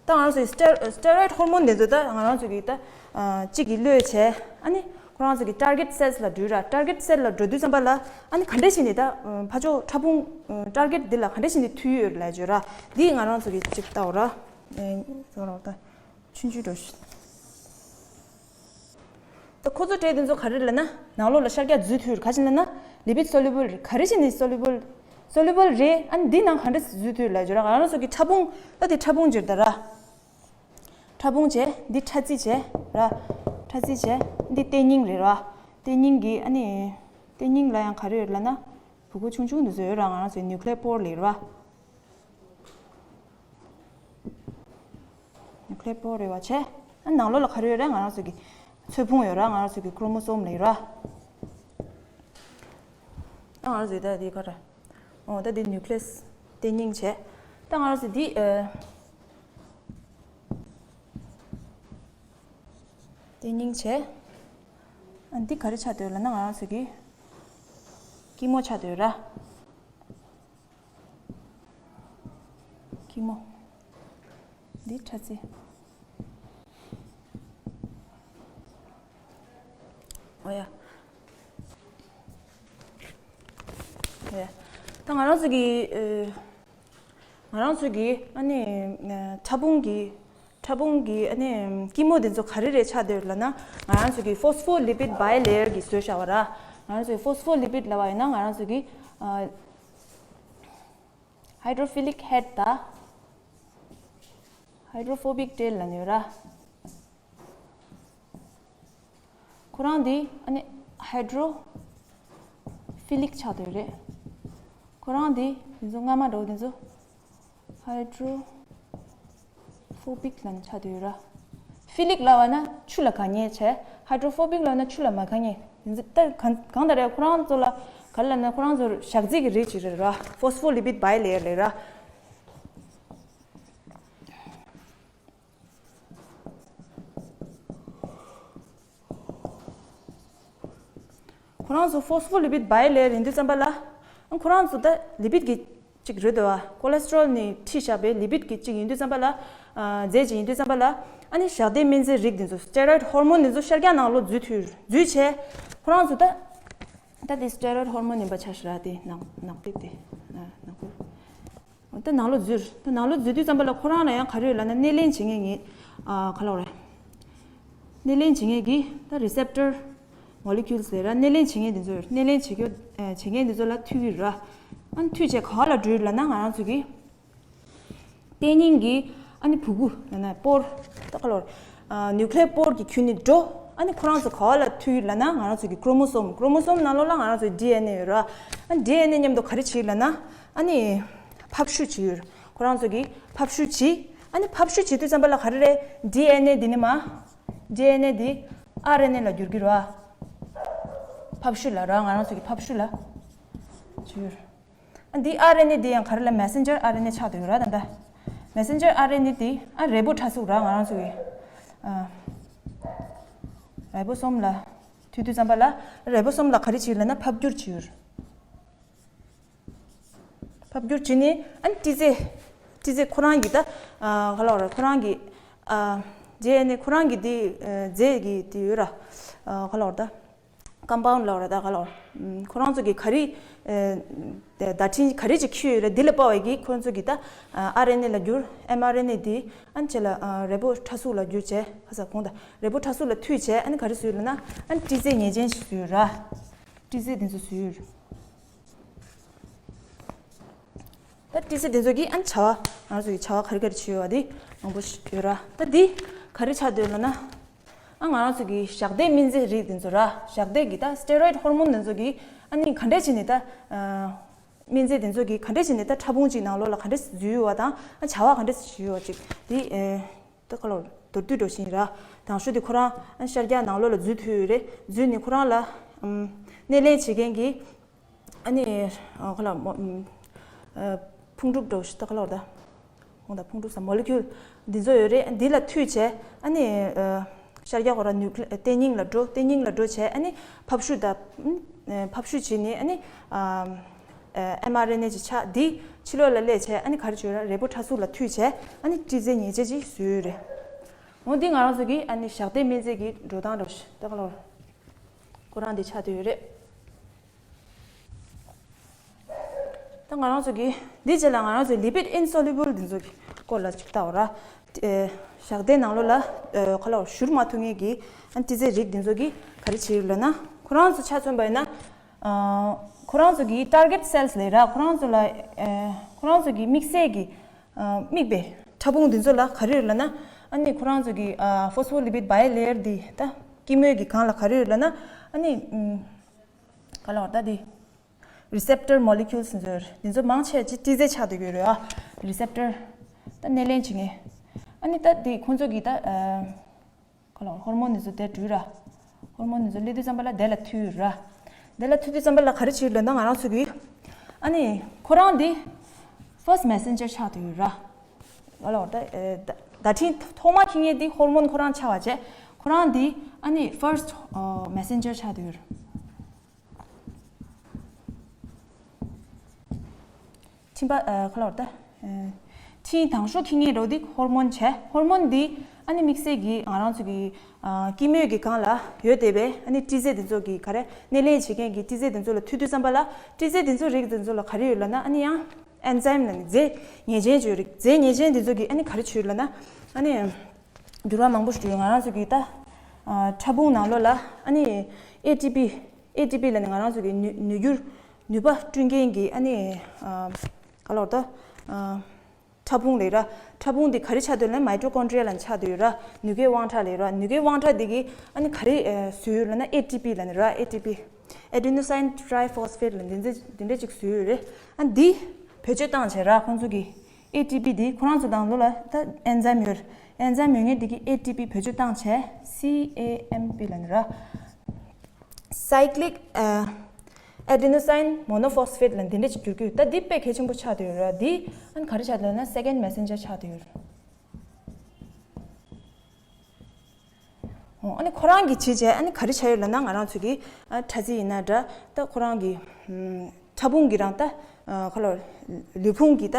ད་ང་རང་ཚོའི་སི་ཊེ་རོ་སི་ཊེ་རོ་ཡིཌ་ཧོར་མོན་དེ་ཚོ་ད་ང་རང་ཚོ་གི་ད་ཨ་གཅིག་གིས་གློད་བྱས། ཨ་ནི་ཁོ་རང་ཚོ་གི་ཊར་གེཊ་སེལ་སི་ལ་འགྲོ་ར། ཊར་གེཊ་སེལ་སི་ལ་འགྲོ་དུས་ཙམ་པ་ལ་ཨ་ནི་ག་འདྲ་བྱས་ནས་ད་ཕར་ཕྱོགས་ཕྲ་ཕུང་ཊར་གེཊ་འདི་ལ་ག་འདྲ་བྱས་ནས་མཐུད་ཡོད་རེད་ལབ་བརྗོད་ར། འདི་ང་རང་ཚོ་གི་ཅིག་ལྟ་འོ་ར། ཨེ་ཟེར་བ་ལ་ད་ཆུང་ཆུང་འགྲོ་ཤི། ད་ཁོ་ཚོ་སྤྲད་དེ་ཚོ་ག་རེ་ལབ་ན་ནང་ལོགས་ལ་ཤར་རྒྱག་འཛུལ་ཐུབ་རེད། ག་ཅི་ལབ་ན་ལི་པིཌ་སོ་ལུ་བལ་རེད། ག་རེ་བྱས་ནས་སོ་ལུ་བལ་སོ་ལུ་བལ་རེད། ཨ་ནི་འདི་ནང་ག་འདྲ་འཛུལ་ཐུབ་ལབ་བརྗོད་ར། ང་རང་ཚོ་གི་ཕྲ་ཕུང་ད་དེ་ཕྲ་ཕུང་བྱེད་ད་ར། ཕྲ་ཕུང་བྱས། འདི་ཕྲ་རྩི་བྱས་ར། ཕྲ་རྩི་བྱས། འདི་ལྟེ་སྙིང་རེད་ར། ལྟེ་སྙིང་གི་ཨ་ནི་ལྟེ་སྙིང་ལ་ཡང་ག་རེ་ཡོད་ལབ་ན་བུ་གུ་ཆུང་ཆུང་འདི་ཚོ་ཡོད་ར། ང་རང་ཚོའི་ནིའུ་ཀི་ལེ་ཡར་པོར་ལབ་ར། ནིའུ་ཀི་ལེ་ཡར་པོར་རེད་བ་བྱས། ཨ་ནང་ལོགས་ལ་ག་རེ་ཡོད་རེད། ང་རང་ཚོ་གི་ཚོས་ཕུང་ཡོད་ར། ང་རང་ཚོ་གི་ཁོ་རོ་མོ་སོམ་ལབ་ཡོད་ར། ཨ་ང་རང་ཚོ་ད་འདི་ག་རེ། ཨོ་ད་འདི་ནིའུ་ཀི་ལེ་ཡར་ལྟེ་སྙིང་བྱས། ད་ང་རང་ཚོ་འདི་ཨ་ལྟེ་སྙིང་བྱས། ཨ་འདི་ག་རེ་ཆགས་བསྡད་ཡོད་ལབ་ན་ང་རང་ཚོ་གི་སྐྱི་མོ་ཆགས་བསྡད་ཡོད་ར། སྐྱི་མོ། འདི་ཕྲ་རྩི། ཨོ་ཡ། ཨོ་ཡ། ད་ང་རང་ཚོ་གི་ཨེ། ང་རང་ཚོ་གི་ཨ་ནི་ཕྲ་ཕུང་གི་ཕྲ་ཕུང་གི་ཨ་ནི་སྐྱི་མོ་དེ་ཚོ་ག་རེ་རེད་ཆགས་བསྡད་ཡོད་ལབ་ན་ང་རང་ཚོ་གི་ཕོ་སི་ཕོ་ལི་པིཌ་བྷའི་ལེ་ཡར་གི་བཟོས་བཞག་པ་ར། ང་རང་ཚོ་གི་ཕོ་སི་ཕོ་ལི་པིཌ་ལབ་པ་ཡིན་ན་ང་རང་ཚོ་གི་ཨ། ཧའི་ཌྲོ་ཕི་ལིག་ཧེཌ་དང་ཧའི་ཌྲོ་ཕོ་བིག་ཊེལ་ལབ་ནས་ཡོད་ར། ཁོ་རང་འདི་ཨ་ནི་ཧའི་ཌྲོ་ཕི་ལིག་ཆགས་བསྡད་ཡོད་རེད། ཁོ་རང་འདི་འདི་ཚོ་རྔ་མ་འདྲ་བོ་འདི་ཚོ་ཧའི་ཌྲོ་ཕོ་བིག་ལབ་ནས་ཆགས་བསྡད་ཡོད་ར། ཕི་ལིག་ལབ་པ་ན་ཆུ་ལ་དགའ་མཁན་བྱས། ཧའི་ཌྲོ་ཕོ་བིག་ལབ་ན་ཆུ་ལ་མ་དགའ་མཁན། འདི་ཚོ་ད་གང་གང་ལྟར་རེད། ཁོ་རང་ཚོ་ལ་ག་རེ་ལབ་ན་ཁོ་རང་ཚོ་ཞག་རྩི་གི་རིགས་ཅིག་རེད་ར། ཕོ་སི་ཕོ་ལི་པིཌ་བྷའི་ལེ་ཡར་རེད་ར། ཁོ་རང་ཚོ་ཕོ་སི་ཕོ་ལི་པིཌ་བྷའི་ལེ་ཡར་ཡིན་དུས་ཙམ་པ་ལ། ཁོ་རང་ཚོ་ད་ལི་པིཌ་གི་གཅིག་རེད་འདུག་བ། ཁོ་ལེ་སི་ཊོ་རོལ་ནས་ཁྲིད་བཞག་པའི་ལི་པིཌ་གི་གཅིག་ཡིན་དུས་ཙམ་པ་ལ། ཨ་རྫས་གཅིག་ཡིན་དུས་ཙམ་པ་ལ། ཨ་ནི་ཞག་སྡེའི་སྨན་རྫས་རིགས་འདི་ཚོ་སི་ཊེ་རོ་ཡིཌ་ཧོར་མོན་འདི་ཚོ་ཤར་རྒྱག་ནང་ལོགས་འཛུལ་ཐུབ་འཛུལ་བྱས། ཁོ་རང་ཚོ་ད་ད་དེ་སི་ཊེ་རོ་ཡིཌ་ཧོར་མོན་ཡིན་པ་ཆ་བཞག་ར། དེ་ནག་ནག་པོ་དེ་ནག་པོ། ད་ནང་ལོགས་འཛུལ། ད་ནང་ལོགས་འཛུལ་དུས་ཙམ་པ་ལ་ཁོ་རང་ལ་ཡང་ག་རེ་ཡོད་ལབ་ན་སྣེ་ལེན་བྱེད་མཁན་གྱི་ཨ་ག་ལབ་རེད། སྣེ་ལེན་བྱེད་མཁན་གྱི་ད་རི་སེབ་ཊར་མོ་ལེ་ཀུལ་ཟེར་ར། སྣེ་ལེན་བྱེད་མཁན་དེ་ཚོ་ཡོད། སྣེ་ལེན་བྱེད་རྒྱུ་ཨ་བྱེད་མཁན་དེ་ཚོ་ལ་མཐུད་ཀྱི་ར། ཨ་མཐུད་བྱས་ག་བ་ལ་འགྲོ་ཡོད་ལབ་ན་ང་རང་ཚོ་གི་ལྟེ་སྙིང་གི་ཨ་ནི་བུ་གུ་ལབ་ན་སྤོར། ད་ག་ལབ་རེད། ཨ་ནིའུ་ཀི་ལེ་ཡར་པོར་གྱི་ཁྱོན་ནས་འགྲོ། ཨ་ནི་ཁོ་རང་ཚོ་ག་བ་ལ་མཐུད་ཡོད་ལབ་ན་ང་རང་ཚོ་གི་ཀྲོ་མོ་སོམ། ཀྲོ་མོ་སོམ་ནང་ལོགས་ལ་ང་རང་ཚོ་གི་ཌི་ཨེན་ཨེ་ཡོད་ར། ཨ་ཌི་ཨེན་ཨེ་མཉམ་དུ་ག་རེ་བྱེད་ལབ་ན། ཨ་ནི་ཕབ་བཤུ་བྱེད་ཡོད། ཁོ་རང་ཚོ་གིས་ཕབ་བཤུ་བྱེད། ཨ་ནི་ཕབ་བཤུ་བྱེད་དུས་ཙམ་པ་ལ་ག་རེ་རེད། ཌི་ཨེན་ཨེ་འདི་ནི་མ། ཌི་ཨེན་ཨེ་འདི་ཨར་ཨེན་ཨེ་ལ་འགྱུར་གྱི་རེད་བ། ཕབ་བཤུ་ལ་ར། ང་རང་ཚོ་གིས་ཕབ་བཤུ་ལ་བྱེད་ཡོད། ཨ་འདི་ཨར་ཨེན་ཨེ་འདི་ཡང་ག་རེ་ལ་མེ་སེན་ཇར་ཨར་ཨེན་ཨེ་ཆགས་བསྡད་ཡོད་ར། ད་ལྟ་མེ་སེན་ཇར་ཨར་ཨེན་ཨེ་འདི་ཨ་རིལ་པོ་ཕྲ་གཟུགས་ར། ང་རང་ཚོ་གིས་ཨ་རིལ་པོ་སོམ་ལ་མཐུད་དུས་ཙམ་པ་ལ་རིལ་པོ་སོམ་ལ་ག་རེ་བྱེད་ཡོད་ལབ་ན་ཕབ་བསྒྱུར་བྱེད་ཡོད། ཕབ་བསྒྱུར་བྱས་ནས་ཨ་ནི་ཊི་ཟེ། ཊི་ཟེ་ཁོ་རང་གི་ད་ཨ་ག་ལབ་རེད། ཁོ་རང་གི་ཨ་ཌི་ཨེན་ཨེ་ཁོ་རང་གི་དེ་ཨ་རྫས་ཀྱི་དེ་ཡོད་ར། ཨ་ག་ལབ་རེད། ད་ཀམ་པའུན་ཌི་ལབ་ར། ད་ག་ལབ་རེད། ཁོ་རང་ཚོ་གི་ག་རེ་ཨ་བརྡ་འཕྲིན་ག་རེ་ཅིག་འཁྱེར་ཡོད་རེད། འདི་ལ་དཔག་པའི་གི་ཁོ་རང་ཚོ་གི་ད་ཨ་ཨར་ཨེན་ཨེ་ལ་བསྒྱུར། ཨེམ་ཨར་ཨེན་ཨེ་དེ་ཨ་ནི་ཆེ་ལ་ཨ་རིལ་པོ་ཕྲ་གཟུགས་ལ་བསྒྱུར་བྱས། ཁ་ས་གོང་ད་རིལ་པོ་ཕྲ་གཟུགས་ལ་མཐུད་བྱས། ཨ་ནི་ག་རེ་བཟོས་ཡོད་ལབ་ན་ཨ་ནི་ཊི་ཟེ་ངེས་ཅན་ཞིག་བཟོས་ཡོད་ར། ཊི་ཟེ་དེ་ཚོ་བཟོས་ཡོད། ད་ཊི་ཟེ་དེ་ཚོ་གིས་ཨ་ནི་བྱ་བ། ང་རང་ཚོ་གི་བྱ་བ་ག་རེ་ག་རེ་བྱེད་ཡོད་པ་དེ་མང་པོ་ཞིག་ཡོད་ར། ད་འདི་ག་རེ་ཆགས་བསྡད་ཡོད་ལབ་ན། ཨ་ང་རང་ཚོ་གི་ཞག་སྡེའི་སྨན་རྫས་རིགས་དེ་ཚོ་ར། ཞག་སྡེ་གི་ད་སི་ཊེ་རོ་ཡིཌ་ཧོར་མོན་དེ་ཚོ་གིས་ཨ་ནི་ག་འདྲས་བྱས་ནས་ད་ཨ་སྨན་རྫས་དེ་ཚོ་གིས་ག་འདྲས་བྱས་ནས་ད་ཕྲ་ཕུང་གཅིག་ནང་ལོགས་ལ་ག་འདྲས་འཛུལ་ཡོད་པ་དང་། ཨ་བྱ་བ་ག་འདྲས་བྱེད་ཡོད་པ་ཅིག་དེ་ཨེ། ད་ག་ལོར་མདོར་བསྡུས་འགྲོ་བཞིན་ར། དང་ཤོས་དེ་ཁོ་རང་ཨ་ཤར་རྒྱག་ནང་ལོགས་ལ་འཛུལ་ཐུབ་ཡོད་རེད། འཛུལ་ནས་ཁོ་རང་ལ་ཨམ་སྣེ་ལེན་བྱེད་མཁན་གྱི་ཨ་ནི་ཨ་ག་ལ་མོ་ཨམ་ཨ་ཕུང་གྲུབ་འགྲོ་ཞིག་ད་ག་ལོར་ད་ཧོང་ད་ཕུང་གྲུབ་ས་མོ་ལེ་ཀུལ་འདི་ཚོ་ཡོད་རེད། འདི་ལ་མཐུད་བྱས་ཨ་ནི་ཨ་ ཤར་རྒྱག་གོ་ར་ནུ་ཏེ་སྙིང་ལ་འགྲོ། ཏེ་སྙིང་ལ་འགྲོ་བྱས་ཨ་ནི་ཕབ་བཤུ་དང་ཕབ་བཤུ་བྱས་ནས་ཨ་ནི་ཨེམ་ཨར་ཨེན་ཨེ་ཅིག་ཆགས། འདི་ཕྱི་ལོགས་ལ་སླེབས་བྱས་ཨ་ནི་ག་རེ་བྱོས་ར་རས་པོ་ཕྲ་གཟུགས་ལ་མཐུད་བྱས་ཨ་ནི་སྤྲི་རྫས་ཉེས་ཅན་ཅིག་བཟོས་ཡོད་རེད། འོ་འདི་ང་རང་ཚོ་གི་ཨ་ནི་ཞག་སྡེ་སྨན་རྫས་ཀྱི་འགྲོ་སྟངས་རེད། ད་ག་ལོར་ཁོ་རང་འདི་ཆགས་བསྡད་ཡོད་རེད། ད་ང་རང་ཚོ་གི་འདི་རྗེས་ལ་ང་རང་ཚོའི་lipid insoluble འདི་ཚོ་གི་སྐོར་ལ་ཅིག་ལྟ་འོ་ར། ཨེ་ཞག་སྡེའི་ནང་ལོགས་ལ་ཨེ་ཁ་ལོ་བཞུར་མ་ཐུབ་མཁན་གྱི་ཨ་སྤྲི་རྫས་རིགས་འདི་ཚོ་གི་ག་རེ་བྱེད་ཡོད་ལབ་ན། ཁོ་རང་ཚོ་ཆ་མཚོན་པ་ཡིན་ན་ཨ་ཁོ་རང་ཚོ་གི་target cells ལས་ར། ཁོ་རང་ཚོ་ལ་ཨེ་ཁོ་རང་ཚོ་གི་དམིགས་བསལ་གྱི་ཨ་དམིགས་པའི་ཕྲ་ཕུང་འདི་ཚོ་ལ་ག་རེ་ཡོད་ལབ་ན། ཨ་ནི་ཁོ་རང་ཚོ་གི་ཨ་phospholipid bilayer འདི་ད་སྐྱི་མོས་ཀྱི་སྒང་ལ་ག་རེ་ཡོད་ལབ་ན། ཨ་ནི་ཨམ་ག་ལ་བར་ད་འདི་receptor molecules འདི་ཚོ་འདི་ཚོ་མང་ཆེ་ཅིག་སྤྲི་རྫས་ཆགས་བསྡད་ཡོད་རེད་ཨ། receptor ད་སྣེ་ལེན་བྱེད་མཁན། ཨ་ནི་ད་འདི་ཁོང་ཚོ་གི་ད་ཨ་ག་ལ་ཧོར་མོན་འདི་ཚོ་དེ་འགྲུལ་ར། ཧོར་མོན་འདི་ཚོ་སླེབས་དུས་ཙམ་པ་ལ་དེ་ལ་མཐུད་ར། དེ་ལ་མཐུད་དུས་ཙམ་པ་ལ་ག་རེ་བྱེད་ལབ་ན་ང་རང་ཚོ་གི་ཨ་ནི་ཁོ་རང་འདི་first messenger ཆགས་བསྡད་ཡོད་ར། ག་ལ་ཧོར་ད་ཨེ་ད་བརྡ་འཕྲིན་ཐོག་མ་འཁྱེར་མཁན་འདི་ཧོར་མོན་ཁོ་རང་ཆགས་པ་བྱས། ཁོ་རང་འདི་ཨ་ནི་first ཨ་messenger ཆགས་བསྡད་ཡོད་ར། འཕྲིན་པ་ཨ་ག་ལ་བར་ད་ཨ་འཕྲིན་དང་ཤོག་འཁྱེར་མཁན་རོ་འདི་ཧོར་མོན་བྱས། ཧོར་མོན་འདི་ཨ་ནི་དམིགས་བསལ་གྱི་ང་རང་ཚོ་གི་ཨ་སྐྱི་མོས་ཀྱི་སྒང་ལ་ཡོད་བསྡད་པའི་ཨ་ནི་སྤྲི་རྫས་འདི་ཚོ་གི་ག་རེ་སྣེ་ལེན་བྱེད་མཁན་གྱི་སྤྲི་རྫས་འདི་ཚོ་ལ་མཐུད་དུས་ཙམ་པ་ལ། སྤྲི་རྫས་འདི་ཚོ་རིགས་འདི་ཚོ་ལ་ག་རེ་ཡོད་ལབ་ན། ཨ་ནི་ཡང་enzyme ལབ་ནི་རྫས་ཉེས་ཅན་བྱོས་རིགས། རྫས་ཉེས་ཅན་འདི་ཚོ་གི་ཨ་ནི་ག་རེ་བྱོས་ལབ་ན། ཨ་ནི་འགྱུར་བ་མང་པོ་ཞིག་འགྲོ་ཡོད། ང་རང་ཚོ་གི་ད་ཨ་ཕྲ་ཕུང་ནང་ལོགས་ལ་ཨ་ནི་ཨེ་ཊི་པི། ཨེ་ཊི་པི་ལབ་ནི་ང་རང་ཚོ་གི་ནུས་ནུས་འགྱུར་ནུས་པ་སྤྲོད་མཁན་གྱི་ཨ་ནི་ཨ་ག་ལ་བར་ད་ཨ་ཕྲ་ཕུང་ལབ་ར། ཕྲ་ཕུང་འདི་ག་རེ་ཆགས་འདུག་ལབ་ན། mitochondria ལབ་ནི་ཆགས་འདུག་ཡོད་ར། ནུ་རྒོད་དབང་ཕྲ་ལབ་ར། ནུ་རྒོད་དབང་ཕྲ་འདི་གིས་ཨ་ནི་ག་རེ་ཨ་བཟོས་ཡོད་ལབ་ན། ཨེ་ཊི་པི་ལབ་ནི་ར། ཨེ་ཊི་པི་adenosine triphosphate ལབ་འདི་འདྲ་འདི་འདྲ་ཅིག་བཟོས་ཡོད་རེད། ཨ་འདི་བེད་སྤྱོད་བཏང་བྱས་ར། ཁོང་ཚོ་གིས་ཨེ་ཊི་པི་འདི་ཁོ་རང་ཚོ་ནང་ལོགས་ལ་ད་enzyme ཡོད་རེད། enzyme ཡོད་མཁན་འདི་གིས་ཨེ་ཊི་པི་བེད་སྤྱོད་བཏང་བྱས་སི་ཨེ་ཨེམ་པི་ལབ་ནི་ར། cyclic ཨ་adenosine monophosphate ལབ་འདི་འདྲ་ཅིག་འགྱུར་གྱི་ཡོད། ད་འདི་དཔེ་གལ་ཆེན་པོ་ཆགས་བསྡད་ཡོད་ར། འདི་ཨ་ནི་ག་རེ་ཆགས་བསྡད་ན་second messenger ཆགས་བསྡད་ཡོད་ར། འོ་ཨ་ནི་ཁོ་རང་གིས་བྱས་བྱས་ཨ་ནི་ག་རེ་བྱས་ཡོད་ལབ་ན། ང་རང་ཚོ་གི་ཨ་ཕྲ་རྫས་ཡིན་ན་འདྲ། ད་ཁོ་རང་གི་ཨམ་ཕྲ་ཕུང་གི་རང་ད་ཨ་ག་ལ་ལུས་ཕུང་གི་ད་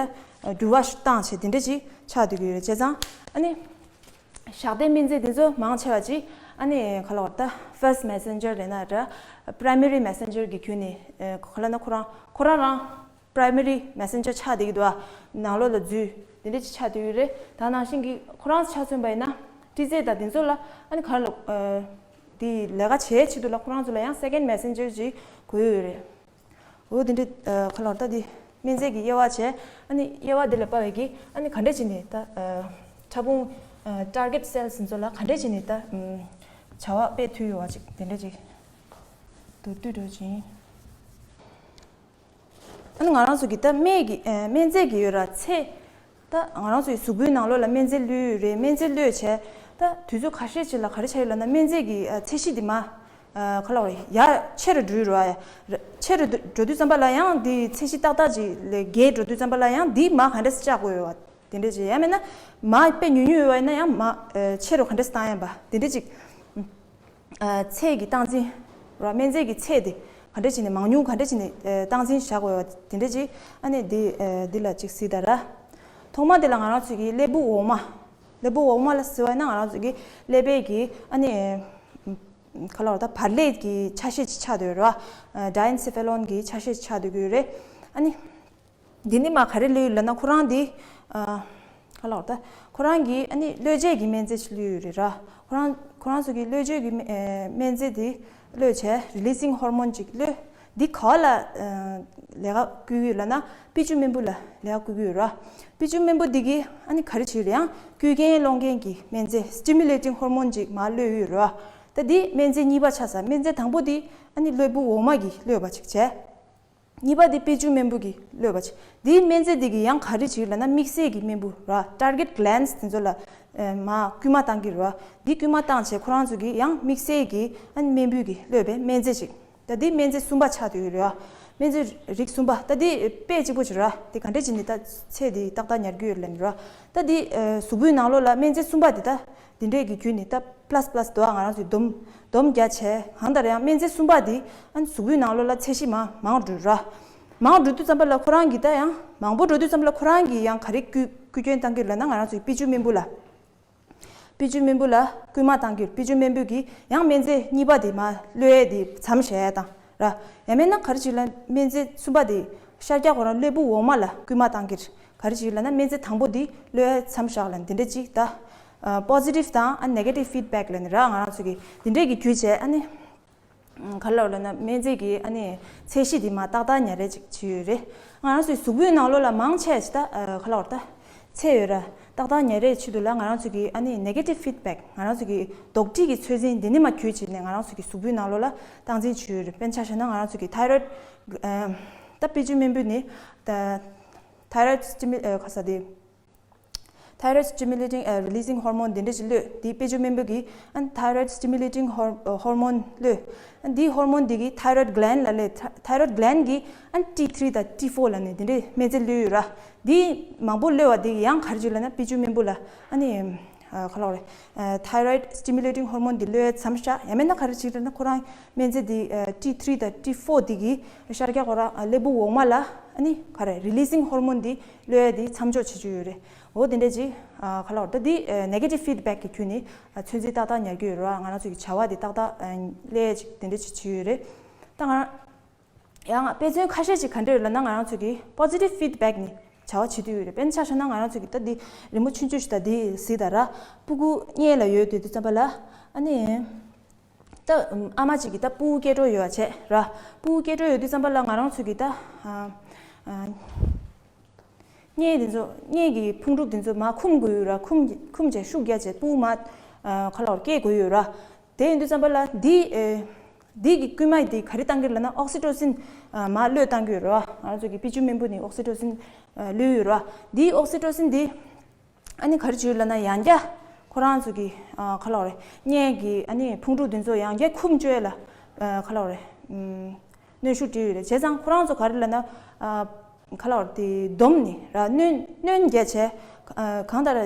འགྱུར་བ་ཞིག་བཏང་བྱས་དེ་འདྲ་ཅིག་ཆགས་བསྡད་ཀྱི་ཡོད་རེད། བྱས་ཙང་ཨ་ནི་ཞག་སྡེའི་སྨན་རྫས་དེ་ཚོ་མང་ཆེ་བ་ཅིག་ཨ་ནི་ག་ལ་བར་ད་first messenger རེད་ན་འདྲ། primary messenger གི་བརྒྱུད་ནས་ཨ་ག་ལ་ན་ཁོ་རང་ཁོ་རང་རང་primary messenger ཆགས་བསྡད་ཀྱི་འདུག་ཨ། ནང་ལོགས་ལ་འཛུལ་དེ་འདྲ་ཅིག་ཆགས་བསྡད་ཡོད་རེད། ད་ནང་བཞིན་གྱི་ཁོ་རང་ཆ་མཚོན་པ་ཡིན་ན་སྤྲི་རྫས་དང་དེ་ཚོ་ལ་ཨ་ནི་ག་ལ་ཨ་དེ་ལས་ཀ་བྱེད་ཆེད་དུ་ལ་ཁོ་རང་ཚོ་ལ་ཡང་second messenger ཅིག་དགོས་ཡོད་རེད། འོ་དེ་འདྲ་ཨ་ག་ལ་བར་ད་དེ་སྨན་རྫས་ཀྱི་དབྱེ་བ་བྱས། ཨ་ནི་དབྱེ་བ་དེ་ལ་དཔག་པའི་གི་ཨ་ནི་ག་འདྲ་བྱས་ནས་ད་ཨ་ཕྲ་ཕུང་ཨ་target cells ཚོ་ལ་ག་འདྲ་བྱས་ནས་ད་ཨམ་བྱ་བ་སྤེལ་ཐུབ་ཡོད་པ་ཅིག་དེ་འདྲ་ཅིག་མདོར་བསྡུས་འགྲོ་ཅིང་། ཨ་ནི་ང་རང་ཚོ་གི་ད་སྨན་གྱི་ཨ་སྨན་རྫས་ཀྱི་ཡོད་ར་ཚད། ད་ང་རང་ཚོའི་གཟུགས་པོའི་ནང་ལོགས་ལ་སྨན་རྫས་བླུགས་ཡོད་རེད། སྨན་རྫས་བླུགས་བྱས་ད་དུས་ཚོད་ཁ་ཤས་ཅིག་ལ་ག་རེ་བྱས་ཡོད་ལབ་ན། སྨན་རྫས་ཀྱི་ཨ་ཚད་གཞི་འདི་མར་ཨ་ག་ལ་བར་ཡར་ཆེ་རུ་འགྲོ་ཡོད་ར། ཡ་ཆེ་རུ་འགྲོ་དུས་ཙམ་པ་ལ་ཡང་འདི་ཚད་གཞི་ཏག་ཏག་ཅིག་ལས་བརྒལ་འགྲོ་དུས་ཙམ་པ་ལ་ཡང་འདི་མར་ག་འདྲས་བཅག་དགོས་ཡོད་བ། དེ་འདྲས་ཅིག་ཡང་མིན་ན་མར་དཔེ་ཉུང་ཉུང་ཡོད་པ་ཡིན་ན་ཡང་མར་ཨ་ཆེ་རུ་ག་འདྲས་བཏང་ཡང་པ་དེ་འདྲས་ཅིག་ཨ་ཚད་ཀྱི་སྟངས་འཛིན་ར། སྨན་རྫས་ཀྱི་ཚད་དེ་ག་འདྲས་བྱས་ནས་མང་ཉུང་ག་འདྲས་བྱས་ནས་ཨ་སྟངས་འཛིན་བྱ་དགོས་པ་དེ་འདྲས་ཅིག་ཨ་ནི་འདི་ཨ་འདི་ལ་ཅིག་གཟིགས་དང་ར། ཐོག་མ་དེ་ལ་ང་རང་ཚོ་གི་ཀླད་པའི་འོག་མ། ཀླད་པའི་འོག་མ་ལ་ཟེར་བ་ཡིན་ན་ང་རང་ཚོ་གི་ཀླད་པའི་གི་ཨ་ནི་ག་ལ་བར་ད་བག་ལེབ་ཀྱི་ཆ་ཤས་ཅིག་ཆགས་བསྡད་ཡོད་ར། ཨ་diencephalon གི་ཆ་ཤས་ཅིག་ཆགས་བསྡད་ཀྱི་ཡོད་རེད། ཨ་ནི། འདི་ནི་མར་ག་རེ་བླུགས་ཡོད་ལབ་ན། ཁོ་རང་འདི་ཨ་ག་ལ་བར་ད་ཁོ་རང་གིས་ཨ་ནི་གློད་བྱེད་ཀྱི་སྨན་རྫས་ཤིག་བླུགས་ཡོད་རེད་ར། ཁོ་རང་ཁོ་རང་ཚོ་གིས་གློད་བྱེད་ཀྱི་སྨན་ཨེ་སྨན་རྫས་འདི་གློད་བྱས་releasing hormone ཅིག་གློད། འདི་ག་བ་ལ་ཨ་ལས་ཀ་བསྐུལ་གྱི་ཡོད་ལབ་ན། པི་ཅུ་རྨེན་བུ་ལ་ལས་ཀ་བསྐུལ་གྱི་ཡོད་ར། པི་ཅུ་རྨེན་བུ་འདི་གིས་ཨ་ནི་ག་རེ་བྱེད་ཡོད་ལབ་ཡང་སྐུལ་རྐྱེན་སློང་མཁན་གྱི་སྨན་རྫས་stimulating hormone ཅིག་མར་གློད་ཡོད་ར། ད་འདི་སྨན་རྫས་གཉིས་པ་ཆགས་ས། སྨན་རྫས་དང་པོ་འདི་ཨ་ནི་ཀླད་པའི་འོག་མ་གིས་གློད་པ་ཅིག་བྱས། གཉིས་པ་དེ་པི་ཅུ་རྨེན་བུ་གིས་གློད་པ་བྱས། དེའི་སྨན་རྫས་དེ་གིས་ཡང་ག་རེ་བྱེད་ལབ་ན། དམིགས་བསལ་གྱི་རྨེན་བུ་ར། target glands དེ་ཚོ་ལ་ཨ་མར་སྐུལ་མ་བཏང་གི་རེད་བ། དེ་སྐུལ་མ་བཏང་བྱས་ཁོ་རང་ཚོ་གིས་ཡང་དམིགས་བསལ་གྱི་ཨ་ནི་རྨེན་བུ་གིས་གློད་པའི་སྨན་རྫས་ཤིག་ད་དེ་སྨན་རྫས་གསུམ་པ་ཆགས་བསྡད་ཡོད་རེད་བ། སྨན་རྫས་རིགས་གསུམ་པ་ད་འདི་དཔེ་གཅིག་པོ་ཅིག་ར། འདི་ག་འདྲས་ཅིག་ནི་ད་ཚེ་འདི་ཏག་ཏག་ཉར་རྒྱུ་ཡོད་ལབ་ནི་ར། ད་འདི་གཟུགས་པོའི་ནང་ལོགས་ལ་སྨན་རྫས་གསུམ་པ་འདི་ད་འདི་འདྲས་ཀྱི་རྒྱུད་ནི་ད་པླ་སི་པླ་སི་འདུག་ང་རང་ཚོའི་སྡོམ་སྡོམ་རྒྱ་ཆེ་གང་ལྟར་ཡང་སྨན་རྫས་གསུམ་པ་འདི་ཨ་ནི་གཟུགས་པོའི་ནང་ལོགས་ལ་ཚད་གཞི་མ་མང་འགྲོ་ར། མང་འགྲོ་དུས་ཙམ་པ་ལ་ཁོ་རང་གིས་ད་ཡང་མང་པོ་འགྲོ་དུས་ཙམ་པ་ལ་ཁོ་རང་གིས་ཡང་ག་རེ་བསྐུལ་བསྐུལ་སྐྱོན་བཏང་གི་ལབ་ན་ང་རང་ཚོའི་དཔེ་ཆུ་རྨེན་བུ་ལ། དཔེ་ཆུ་རྨེན་བུ་ལ་སྐུལ་མ་བཏང་གི་ཡོད། དཔེ་ཆུ་རྨེན་བུ་གིས་ཡང་སྨན་རྫས་གཉིས་པ་དེ་མར་གློད་ཡས་དེ་མཚམས་བཞག་ཡས་དང་ར། ཡང་མིན་ན་ག་རེ་བྱེད་ལབ་ན་སྨན་རྫས་གསུམ་པ་དེ་ཤར་རྒྱག་ཁོ་རང་གློ་བུར་འོག་མ་ལ་སྐུལ་མ་བཏང་གི་ཡོད། ག་རེ་བྱེད་ལབ་ན་སྨན་རྫས་དང་པོ་དེ་གློད་ཡས་མཚམས་བཞག་ལབ་འདི་འདྲ་ཅིག་ད། པོ་སི་ཊིབ་དང་ཨ་ནེ་གེ་ཊིབ་ཕིཌ་བེག་ལབ་ནི་ར། ང་རང་ཚོ་གི་འདི་འདྲས་ཀྱི་རྒྱུ་བྱས་ཨ་ནི། ག་ལ་བ་ལབ་ན་སྨན་རྫས་ཀྱི་ཨ་ནི་ཚད་གཞི་དེ་མར་ཏག་ཏག་ཉར་རེ་ཅིག་བྱས་ཡོད་རེད། ང་རང་ཚོའི་གཟུགས་པོའི་ནང་ལོགས་ལ་མང་ཆེ་ཞིག་ད་ག་ལ་བ་ད་ཚད་ཡོད་ར། ཏག་ཏག་ཉར་རེ་ཆེད་དུ་ལ་ང་རང་ཚོ་གི་ཨ་ནི་ནེ་གེ་ཊིབ་ཕིཌ་བེག་ང་རང་ཚོ་གི་དོགས་འདྲི་གི་ཚོད་འཛིན་འདི་ནི་མར་བརྒྱུད་བྱས་ནས་ང་རང་ཚོ་གི་གཟུགས་པོའི་ནང་ལོགས་ལ་སྟངས་འཛིན་བྱས་ཡོད་རེད། དཔེར་ན་ཆ་བཞག་ན་ང་རང་ཚོ་གི་ཐའི་རོ་ཡིཌ་ད་དཔེ་ཆུ་རྨེན་བུ་ནི་ད་ཐའི་རོ་ཡིཌ་སི་ཊི་མུ་ལེ་ཊིང་ཁ་ས་དེ། Thyroid stimulating ཨ་releasing hormone འདི་འདྲ་ཞིག་གློད། དེ་དཔེ་ཆུ་རྨེན་བུ་གིས་ཨ་thyroid stimulating hor- ཨ་hormone གློད། ཨ་འདི་ཧོར་མོན་འདི་གིས་thyroid gland ལབ་ལས་thyroid gland གིས་ཨ་T three དང་T four ལབ་ནས་འདི་འདྲའི་སྨན་རྫས་གློད་ཡོད་ར། འདི་མང་པོ་གློད་པ་འདི་གིས་ཡང་ག་རེ་བྱེད་ལབ་ན་དཔེ་ཆུ་རྨེན་བུ་ལ་ཨ་ནི་ཨ་ག་ལ་བ་རེད། ཨ་thyroid stimulating hormone འདི་གློད་མཚམས་བཞག་ཡང་མིན་ན་ག་རེ་བྱེད་ལབ་ན་ཁོ་རང་སྨན་རྫས་འདི་ཨ་T three དང་T four འདི་གིས་ཤར་རྒྱག་ཁོ་རང་ཨ་ཀླད་པའི་འོག་མ་ལ་ཨ་ནི་ག་རེ་releasing hormone འདི་གློད་ཡས་འདི་མཚམས་འཇོག་བྱེད་ཀྱི་ཡོད་རེད། འོ་དེ་འདྲ་ཅིག་ཨ་ག་ལ་བ་རེད། ད་འདི་ཨ་negative feedback གི་བརྒྱུད་ནས་ཨ་ཚོད་འཛིན་ཏག་ཏག་ཉར་གྱི་ཡོད་རེད་བ། ང་རང་ཚོ་གི་བྱ་བ་འདི་ཏག་ཏག་ཨ་ལས་ཅིག་དེ་འདྲ་ཅིག་བྱེད་ཡོད་རེད། ད་ང་རང་ཡང་དཔེ་མཚོན་ཁ་ཤས་ཅིག་ག་འདྲ་ཡོད་ལབ་ན་ང་རང་ཚོ་གི་positive feedback ནི་བྱ་བ་བྱེད་དུས་ཡོད་རེད། དཔེར་ན་ཆ་བཞག་ན་ང་རང་ཚོ་གི་ད་འདི་རི་མོ་ཆུང་ཆུང་ཞིག་ད་འདི་གཟིགས་དང་ར། སྤུ་གུ་མངལ་ལ་ཡོད་དུས་དུས་ཙམ་པ་ལ་ཨ་ནི། ད་ཨ་མ་གཅིག་གིས་ད་སྤུ་གུ་སྐྱེ་འགྲོ་ཡོད་བྱས་ར། སྤུ་གུ་སྐྱེ་འགྲོ་ཡོད་དུས་ཙམ་པ་ལ་ང་རང་ཚོ་གིས་ད་ཨ་ཨ་མངལ་དེ་ཚོ་མངལ་གྱི་ཕུང་གྲུབ་དེ་ཚོ་མར་འཁུམ་དགོས་ཡོད་ར། འཁུམ་འཁུམ་བྱས་ཤུགས་རྒྱག་བྱས་སྤུ་གུ་མར་ཨ་ག་ལ་བར་སྐྱེ་དགོས་ཡོད་ར། དེ་ཡིན་དུས་ཙམ་པ་ལ་འདི་ཨེ་འདི་གི་སྐུལ་མ་འདི་ག་རེ་བཏང་གི་ལབ་ན་ཨོག་སི་ཊོ་སིན་ཨ་མར་གློད་བཏང་གི་ཡོད་ར། ང་རང་ཚོ་གི་དཔེ་ཆུ་རྨེན་བུ་ནི་ཨོག་སི་ཊོ་སིན་ཨ་གློད་ཡོད་ར། འདི་ཨོག་སི་ཊོ་སིན་འདི། ཨ་ནི་ག་རེ་བྱེད་ལབ་ན་ཡང་བསྐྱར་ཁོ་རང་ཚོ་གི་ཨ་ག་ལ་བ་རེད། མངལ་གྱི་ཨ་ནི་ཕུང་གྲུབ་དེ་ཚོ་ཡང་བསྐྱར་འཁུམ་བཅུག་ལ་ཨ་ག་ལ་བ་རེད། ཨུམ། གནོན་ཤུགས་སྤྲད་ཡོད་རེད། བྱས་ཙང་ཁོ་རང་ཚོ་ག་རེ་ལབ་ན་ཨ་ག་ལ་བ་རེད། དེ་སྡོམ་ནི་ར་གནོན་གནོན་རྒྱག་བྱས་ཨ་གང་ལྟར་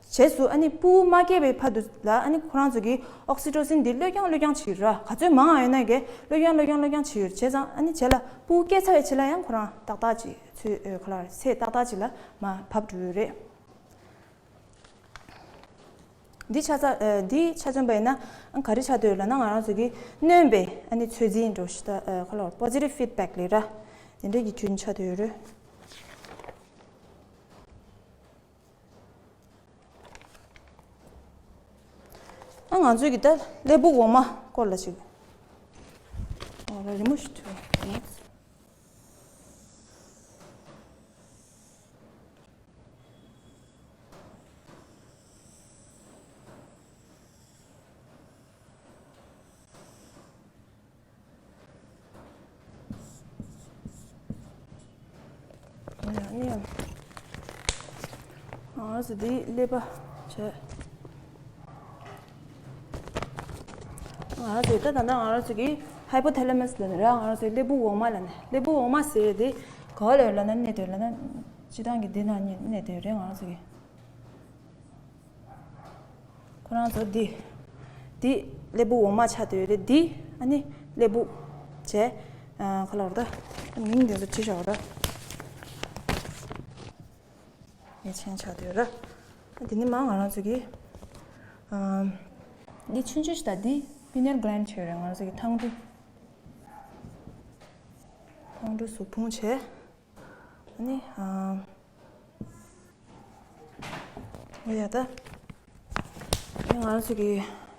བྱས་སུ་ཨ་ནི་སྤུ་གུ་མ་སྐྱེས་པའི་བར་དུ་ལ་ཨ་ནི་ཁོ་རང་ཚོ་གི་ཨོག་སི་ཊོ་སིན་འདི་གློད་རྐྱང་གློད་རྐྱང་བྱེད་ཡོད་ར། ག་ཚོད་མང་ཡོད་ན་གི་གློད་རྐྱང་གློད་རྐྱང་གློད་རྐྱང་བྱེད་ཡོད་རེད། བྱས་ཙང་ཨ་ནི་བྱས་ལ་སྤུ་གུ་སྐྱེས་ཚར་བའི་ཕྱི་ལ་ཡང་ཁོ་རང་ཏག་ཏག་ཅིག་ཚོད་ཨ་ག་ལ་བ་རེད། ཚད་ཏག་ཏག་ཅིག་ལ་མར་བབས་འགྲོ་ཡོད་རེད། འདི་ཆ་ཚང་ཨ་འདི་ཆ་མཚོན་པ་ཡིན་ན་ཨ་ག་རེ་ཆགས་བསྡད་ཡོད་ལབ་ན་ང་རང་ཚོ་གི་སྣོན་པའི་ཨ་ནི་ཚོད་འཛིན་འགྲོ་ཞིག་ད་ཨ་ག་ལ་བ་positive feedback ལབ་ར། དེ་འདྲས་ཀྱི་དུས་ཆགས་བསྡད་ཡོད་རེད། ཨ་ང་ཚོ་གི་ད་ཀླད་པའི་འོག་མ་སྐོར་ལ་ཅིག་ཨ་རི་མོ་ཞིག་བྲིས། ཨ་ནི་ང་ཚོ་འདི་ཀླད་པ་བྱས། ང་རང་ཚོའི་ད་ད་ལྟ་ང་རང་ཚོ་གི་ཧའི་པོ་ཐེ་ལེ་མ་སི་ལབ་ནི་ར། ང་རང་ཚོའི་ཀླད་པའི་འོག་མ་ལབ་ནི། ཀླད་པའི་འོག་མ་ཟེར་དེ་ག་བ་ལ་ཡོད་ལབ་ན་གནས་དེ་ལབ་ན་སྤྱིར་བཏང་གི་འདི་ནང་གནས་དེ་རེད། ང་རང་ཚོ་གི་ཁོ་རང་ཚོ་འདི་འདི་ཀླད་པའི་འོག་མ་ཆགས་དེ་ཡོད་རེད། འདི་ཨ་ནི་ཀླད་པ་བྱས་ཨ་ག་ལ་བ་རེད། ད་མིང་དེ་ཚོ་བྲིས་བཞག་ར། ཡ་མཚན་ཆགས་བསྡད་ཡོད་ར། འདི་ནི་མ་ང་རང་ཚོ་གི་ཨམ། འདི་ཆུང་ཆུང་ཞིག་དང་འདི་pineal gland བྱས་ཡོད་རེད། ང་རང་ཚོ་གི་ཐང་འབྲུ། ཐང་འབྲུ་གཟུགས་ཕུང་བྱས། ཨ་ནི་ཨམ། འོ་ཡ་ད། ང་རང་ཚོ་གི་